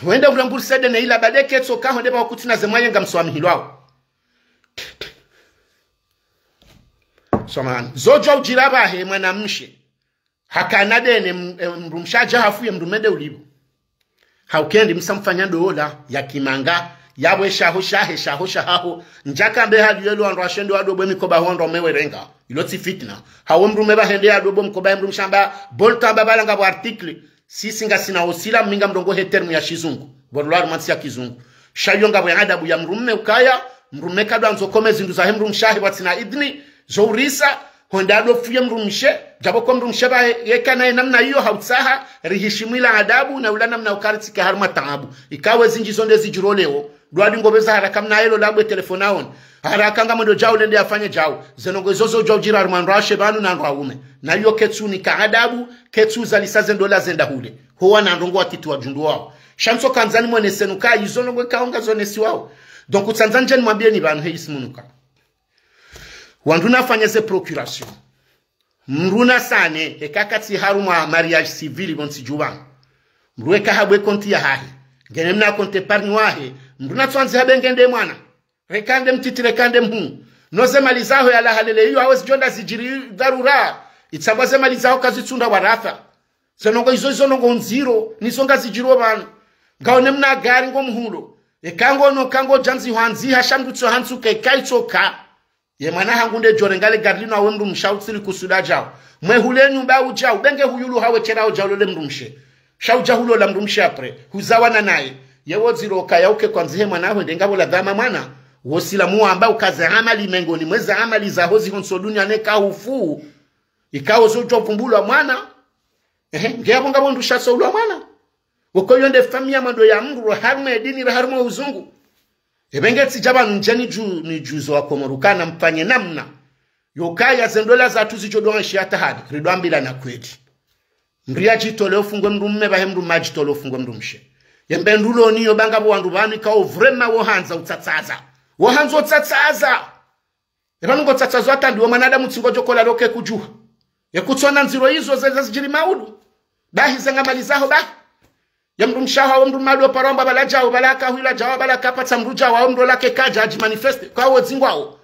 Wende uramburse dene ila bade ketso ka honde ba wakutsina ze mwaye ngamswamihilwao. Samahani. Zo djo udjira bahe mwanamshe. Hakana dene m-, e, mdrumshe adja hafu ye mdrume nde ulipvo. Hauka endi msamfanya ndola ya kimanga, yapvo eshaho shahe, shaho shahaho. Ndjaka mbe hali yelo wandru washende wadobwe mikoba ho wandru wamewerenga. Ilo tsi fitna. Hawe mdrume pvahende yadobwe mkoba ye mdrumshe amba, bolta amba pvala ngapvo article. Sisi ngasina osila mi ngamdongo he terme ya shizungu. Pvo rilo harumwa ntsi ya kizungu. Sha iyo ngapvo ya adabu ya mdrume ukaya, mdrume kadwandzo kome zindru zahe mdrumshe ahe pvwatsina idhini, zo urisa, honda ado fuye mdrumshe, djapvo ko mdrumshe pvahe, yeka naye namna iyo hautsaha, rihishimu ila adabu, na ula namna uka ritsike harumwa taabu. Ikawe zindji zo nde zidjiro leo, dwadi ngopveza haraka mna yelo labwe telefoni aone. Haraka ngamwendo djau lende yafanye djau. Ze ndrongo izo zo djau djira harumwa wandru washe pvanu na wandru waume. Na iyo ketsu nika adabu, ketsu zalisa ze ndola zenda hule. Ho wana ndrongo watiti wadjundu wao. Sha ntso kandzani mwonese nuka izo ndrongo ikao ngazo onesiwao. Donc, utsandza ndjeni mwambieni pvanu he isimu nuka. Wandru nafanye ze procuration. Mdru nasane, eka katsi harumwa mariage civil pvo ntsi djuu pvanu. Mdru eka habwe konti yahahe. Ngene mna konti épargne wahe. Mdru natsuandzi habe ngende mwana. Reka nde mtiti, reka nde mhuu. No ze mali zaho yalahalele iyo, hawe zidjo nda zidjiri dharura. Itsambwa ze mali zaho kazitsunda waratha. Ze ndrongo izo, izo ndrongo ndziro, nizo ngazidjiro pvanu. Ngaone mna gari ngo mhulo. Eka ngono ka ngodjandzi hwandziha sha mdru tso hantsuka eka itsoka. Ye mwana hangu nde djo renga le gari linu hawe mdrumshe utsiri kusuda djao. Mwe hule nyumba udjao, benge huyulu hawe tshera udjao lole mdrumshe. Sha udja hulola mdrumshe après. Huzawana naye. Ye wo dziro kaya uke kwandzi he mwana hwende ngapvo la dhama mwana. Wo silamu wamba uka ze amali mengoni mwe ze amali zaho ziho ntso dunia neka hufu. Ikao zo djo vumbulwa mwana. Ehe, nge yapvo ngapvo ndru sha so ulwa mwana. Woko iyo nde famiyi ya mwando ya mdru, harumwa edini, harumwa uzungu. Ebe nge tsidja pvanu ndjeni dju, nidjuzo wa Komori ukana mfanye namna. Yokaya ze ndola zatru zidjo dwanshi hata hadi, ridwambilana kweli. Mdru yadjitole ufungwe mdrume, pvahe mdrume adjitole ufungwe mdrumshe. Yembe ndruloni yo banga pvo wandru pvanu ikao vraiment wo handza utsatsaza. Wo handza utsatsaza. Epvanu ngo tsatsazo hata ndiwe mwanadamu tsi ngodjo kola loke kudjuha. Ye kutsona ndziro izo ze, ze zidjiri maudu. Bahi ze ngamali zaho bahi. Ye mdrumshe aho, wo mdrume ado paro amba pvala djao, pvala kahwila djao, pvala kapvatsa mdru djao, wo mdru lake kadja adjimanifeste. Kwa wo dzingwao.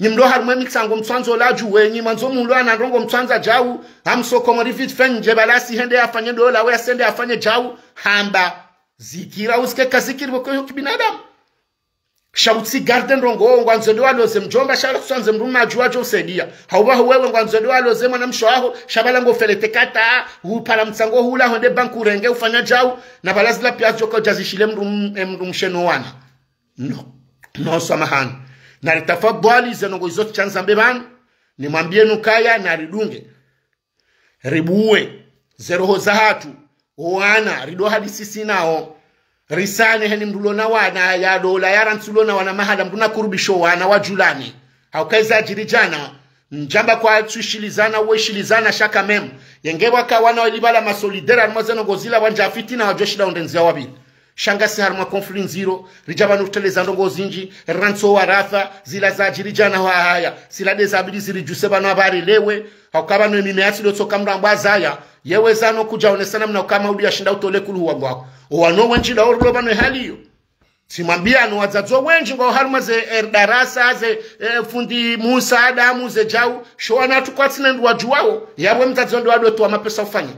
Nyi mlo harumwa ye mitsango mtsandza ola dju, wenyi mwandzo mulo ana ndrongo mtsandza djau, hamsoko mori vite fait ndje balasi hende yafanye ndola, we yasende yafanye djau, hamba. Zikira uzike kazikiri pvoko yo kibinadamu. Sha utsi garde ndrongo, ngwandzo ndo waloze mdjomba, sha kutsandze mdrume adjuwa djo usaidia. Hauba wewe ngwandzo ndo waloze mwanamshe waho, sha bala ngo felete kata, upara mtsango hula, honde banki urenge, ufanya djau, na bala zila piya zidjoka udja zishile mdrum-, eh, mdrumshe no wana. No. No, samahani. Na ritafadhwali ze ndrongo izo tsandza mbe pvanu, nimwambiyeni ukaya na ridunge. Ribuwe ze roho zahatru, owana, rido hadisi sisi nao. Risane heni mdru lo na wana, ya dola, ya rantsi lo na wana mahala, mdru na kurubisho wana, wadjulane. Hauka eza djiri djana, ndjamba kwatsu shilizana, uwe shilizana sha quand même. Yenge waka wana weli bala ma solidaire, harumwa ze ndrongo zila wandja fitina, wadjo shinda undenzi ya wabili. Sha ngasi harumwa conflit ndziro, ridja pvanu riteleza ndrongo zindji, rantso waratha, zila zadjiri djana hwa haya, zila nde zabidi ziridjuse pvanu habari lewe, hauka pvanu emime yatsi ndo tsoka mrambwa zaya, yewe zano kudja onesa namna uka maudu yashinda utole kuluhu wa ngwako. Owano wendji nda orilo pvanu ehali iyo. Tsimwambiyani wadzadze wendji ngwao harumwa ze, eh, darasa, ze, eh, fundi Musa, Adamu, ze djau, sho wana atru kwatsina ndru wadjuwao, yapvo mdzadze ndo wado towa mapesa ufanye.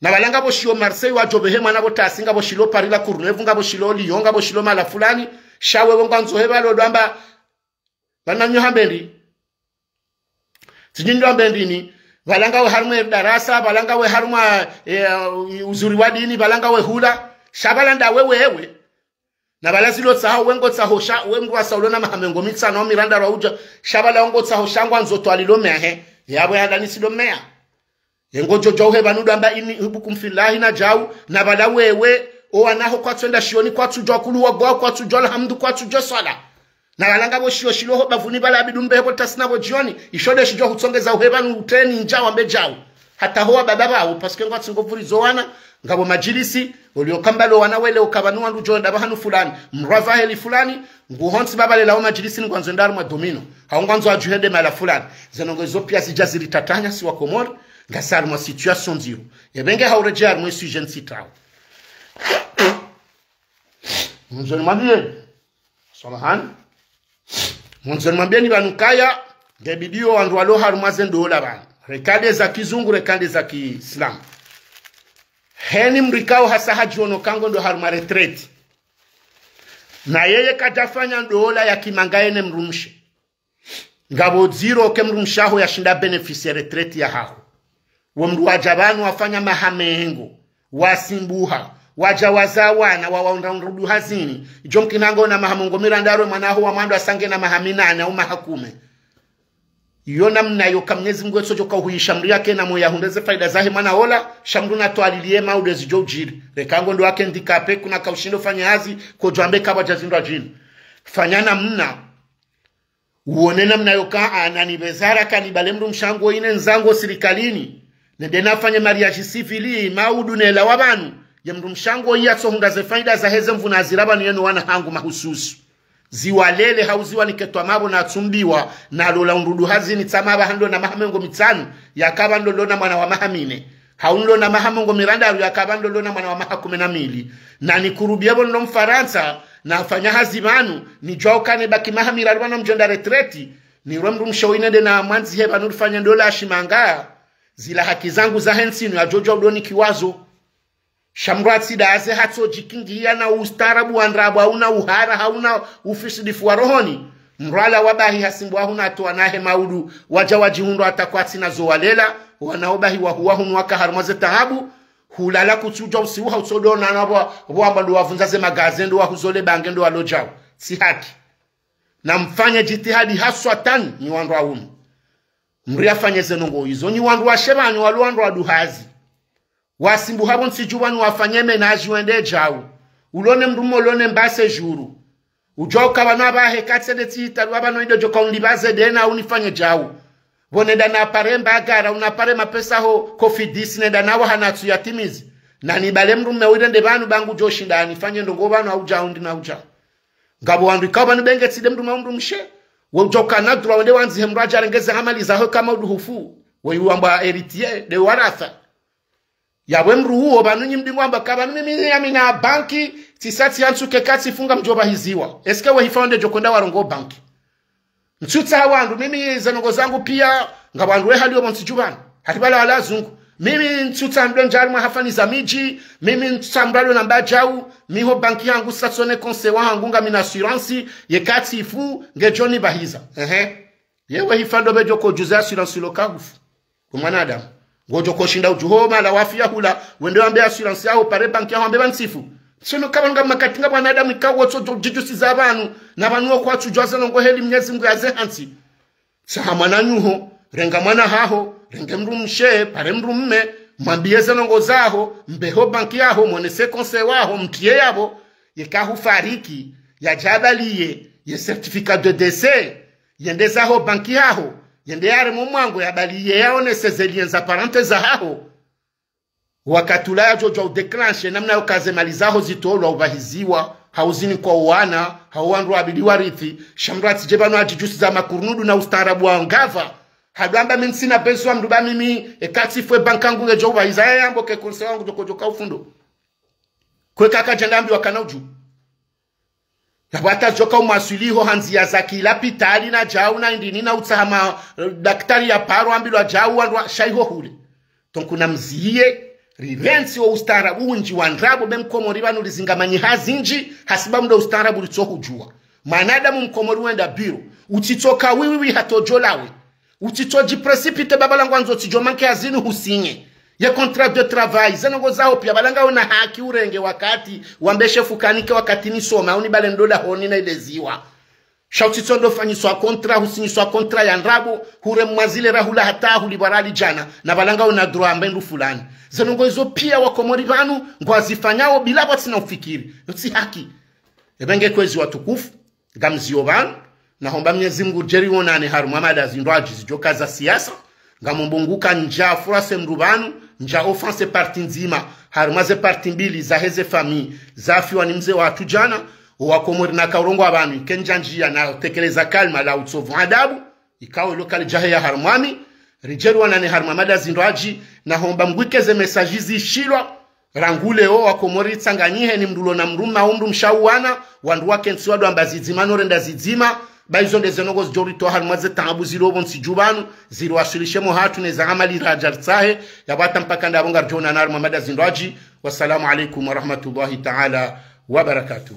Na pvala ngapvo shiyo Marseille wadjo pvehe mwana pvo tasi, ngapvo shilo Paris la Courneuve, ngapvo shilo Lyon, ngapvo shilo mahala fulani, sha wewe ngwandzo he pvalo ndo amba, pvana nyo hambe ndi. Tsidji ndo hambe ndini, pvala ngawe harumwa darasa, pvala ngawe harumwa, eh, uzuri wa dini, pvala ngawe hula, sha pvala nda wewe, ewe. Na pvala zilo tsaho, we ngo tsaho sha, we mdru wasa ulo na maha mengo mitsanu, o mirandraru udja, sha pvala we ngo tsaho sha ngwandzo twalilo meya he, yapvo yanda nisido meya. Yengo djo djau he pvanu ndo amba inni uhibbukum fillahi na djau, na pvala wewe, owanaho kwatswenda shioni, kwatsudjua kulu wa gwa, kwatsudjua alhamdu, kwatsudjua swala. Na pvala ngapvo shiyo shilo ho bapvuni pvala abidi umbe hepvo tasi na pvo djioni, isho nde shidjua hutsongeza uhe pvanu utreni ndja wambe djau. Hata ho wababa pvao, parce que ngwatsi ngo pvurizo wana, ngapvo madjilisi, olio kamba lo wana wele uka pvanu wandru djo enda pvahanu fulani, mrwa pvaheli fulani, nguhontsi baba lela o madjilisi ni ngwandzo enda harumwa domino. Hau ngwandzo adjuhende mahala fulani. Ze ndrongo izo piya zidja ziritatanya si wa Komori, ngasi harumwa situation ndziro. Epvenge hauredjea harumwa sujet ntsitao. Mwandzo nimwambiye. Samahani. Mwandzo nimwambiyeni pvanu kaya, nge bidiyo wandru walo harumwa ze ndola pvanu. Reka nde za kizungu, reka nde za kiislamu. Heni mdru ikao hasa hadjiono ka ngo ndo harumwa retraite. Na yeye kadjafanya ndola ya kimanga yene mdrumshe. Ngapvo ndziro ke mdrumshe waho yashinda bénéficier retraite yahaho. Wo mdru wadja pvanu wafanya maha mengo, wasimbuha, wadja wazaa wana, wawaundra undrudu hazini. Idjo mkina ngo na maha mengo mirandraru mwana waho wa mwando hasa nge na maha minane au maha kume. Iyo namna yoka Mnyezi Mngu etsodjoka uhuyisha mdru yake na moya hundre ze faida zahe mwana ola, sha mdru na twaliliye maudu ezidjo udjiri. Reka ngo ndo wake handicapé, kuna kaushindo fanya hazi, kodjo ambe kapvadja zindru adjini. Fanya namna, uone namna yoka ana ni bezara ka nibale mdrumshe wangu ine ndzango sirikalini. Nende nafanye mariage civil, maudu nelawa pvanu. Ye mdrumshe wangu iya tsohundra ze faida zahe ze mvuna zira pvanu yeno wana hangu mahususu. Ziwalele hau ziwanike twamapvo na tsumbiwa, na lola undrudu hazini tsama pvaha ndo na maha mengo mitsanu, yaka pvanu ndo lo na mwana wa maha mine. Hau ndo lo na maha mengo mirandraru, yaka pvanu ndo lo na mwana wa maha kume na mili. Na nikurubiye pvo ndo Mfarantsa, nafanya hazi pvanu, nidjuwa uka nibaki maha miraru pvanu mdjo enda retraite, nirwe mdrumshe wo ine nde na mwandzihe pvanu rifanye ndola ya shimanga, zila haki zangu zahe ntsi nu yadjo djuwa udo nikiwazo. Sha mdru atsi daze hatso djikingiya na ustaarabu wa ndrabo, hauna uhara, hauna ufisidifu wa rohoni. Mdru ala wabahi hasimbuha hunu hatowa nahe maudu, wadja wadjihundra hata kwatsi na zo walela, wana obahi wahuwa hunu waka harumwa ze taabu, hulala kutsudjuwa usiku hautsodo na na pvo, pvo amba ndo wavundza ze magaze, ndo wahuzo le bange, ndo walo djau. Tsi haki. Na mfanye djitihadi haswa tani nyi wandru waume. Mdru yafanye ze ndrongo izo, nyi wandru washe pvanu walo wandru waduhazi. Wasimbuha pvo ntsi dju pvanu wafanye ménage wende djau. Ulo ne mdrume, ulo ne mbase djuru. Udjuwa uka pvanu apvahe katsende tsi italu apvanu ido djoka unlibaze dena unifanye djau. Pvo nenda napare mbagara, unapare mapesa ho Cofidis nenda nawa hana tsu yatimizi. Na nibale mdrume wo irende pvanu ba ngudjo shinda anifanye ndrongo pvanu hau djau ndi na udjau. Ngapvo wandru ikao pvanu benge tsi nde mdrume hau mdrumshe. We udjoka na droit wende wandzihe mdru adja arenge ze amali zaho ka maudu hufu. We uwambwa héritier, nde waratha. Yapvo mdru uwo pvanu nyi mdingwamba ka pvanu mimi yami na banki, tsisa tsi yantsuke ka tsifunga mdjo pvahiziwa. Est-ce que we hifa wende djoka wende warongowe banki? Ntsutsaha wandru, mimi ze ndrongoo zangu pia, ngapvo wandru we hali yo pvontsi djuu pvanu. Hali pvala wala wazungu. Mimi ntsutsaha mdru ndjari mwa hafani za midji, mimi ntsutsaha mdru alio na mbadjau, mi ho banki hangu sa tsone conseil wahangu ngami na assurance, yeka tsifu, ngedjo nipvahiza. Ehe. Yewe hifa ndo pvedjo kodjuza assurance lo kahufu. Kwe mwanadamu. Ngodjo koshinda udjuho mahala wafiya hula, wende wambe assurance yaho, pare banki yaho, wambe pvanu tsifu. Tsono kapvanu nga makati nga mwanadamu ikao wotso djo djidjusiza pvanu, na pvanu wo kwatsudjuwa ze ndrongoo heli Mnyezi Mngu yaze hantsi. Tsaha mwananyaho, renga mwana haho, renge mdrumshe, pare mdrume, mwambiye ze ndrongoo zaho, mbe ho banki yaho, mwonese conseil waho, mtriye yapvo, yeka hufariki, yadje yabaliye, ye certificat de décès, yende zaho banki yaho, yende yareme mwango yabaliye yaonese ze liens apparents zahaho. Wakati ula yadjo djuwa udéclencher namna yoka ze mali zaho zitolwa upvahiziwa, hau zinikwa owana, hau wandru wabidi warithi, sha mdru atsidje pvanu adjidjusiza makurundu na ustaarabu wa ngapvo. Hadjwamba mi ntsina besoin mdru ba mimi, eka tsifu ye banki yangu ngedjo upvahiza, yeye yambe ke conseil wangu djoko djoka ufundo. Kweka kadjenda ambiwa kana udju. Yapvo hata djoka umwaswili ho ha ndziya za kilapitali na djau na indrini na utsaha ma, eh, daktari ya paro ambilwa djau wandru wa sha iho hule. Donc na mziye, rirentsi wo ustaarabu undji wa ndrabo be mkomori pvanu lizingamanyi ha zindji, hasibabu ndo ustaarabu ritso hudjuwa. Mwanadamu mkomori wenda biro, utsitsoka wiwiwi hata udjo lawe. Utsitso djiprécipiter ba pvala ngwandzo tsidjo manke hazini husinye. Ye contrat de travail, ze ndrongoo zaho pia pvala ngawe na haki urenge wakati, wambe shefu kanike wakati nisoma, au nibale ndo dahoni na ileziwa. Sha utsitso ndo fanyiswa contrat, husinyiswa contrat ya ndrabo, hure mwazile rahula hata huli barali djana, na pvala ngawe na droit ambe ndru fulani. Ze ndrongoo izo pia wakomori pvanu, ngwazifanyao bila pvatsina ufikiri. Yo tsi haki. Ebe nge kwezi watukufu, ngamziyo pvanu, na homba Mnyezi Mngu ridje rionane harumwa mada zindru adji zidjoka za siasa, ngamombo nguka ndja furase mdru pvanu, ndja offense parti ndzima, harumwa ze parti mbili za heze famille, zafiwa ni mze watru djana, owakomori na kaurongowa pvanu, ike ndja ndjiya na utekeleza kalima la utsovu adabu, ikao ilo kalidjaheya harumwami, ridje rionane harumwa mada zindru adji, na homba Mngu ike ze message zishilwa, rangu leo wakomori tsanganyihe ni mdru ulo na mdrume au mdrumshe au wana, wandru wakentsi wadwamba zidzima no renda zidzima, ba izo nde ze ndrongoo zidjo ritowa harumwa ze taabu zilo pvontsi dju pvanu, ziriwaswilishe mo hatru ne za amali radja ritsahe, yapvo hata mpaka ndapvo ngaridjo onana harumwa mada zindru adji. Wassalamu alaikum warahmatullahi taala wabarakatuh.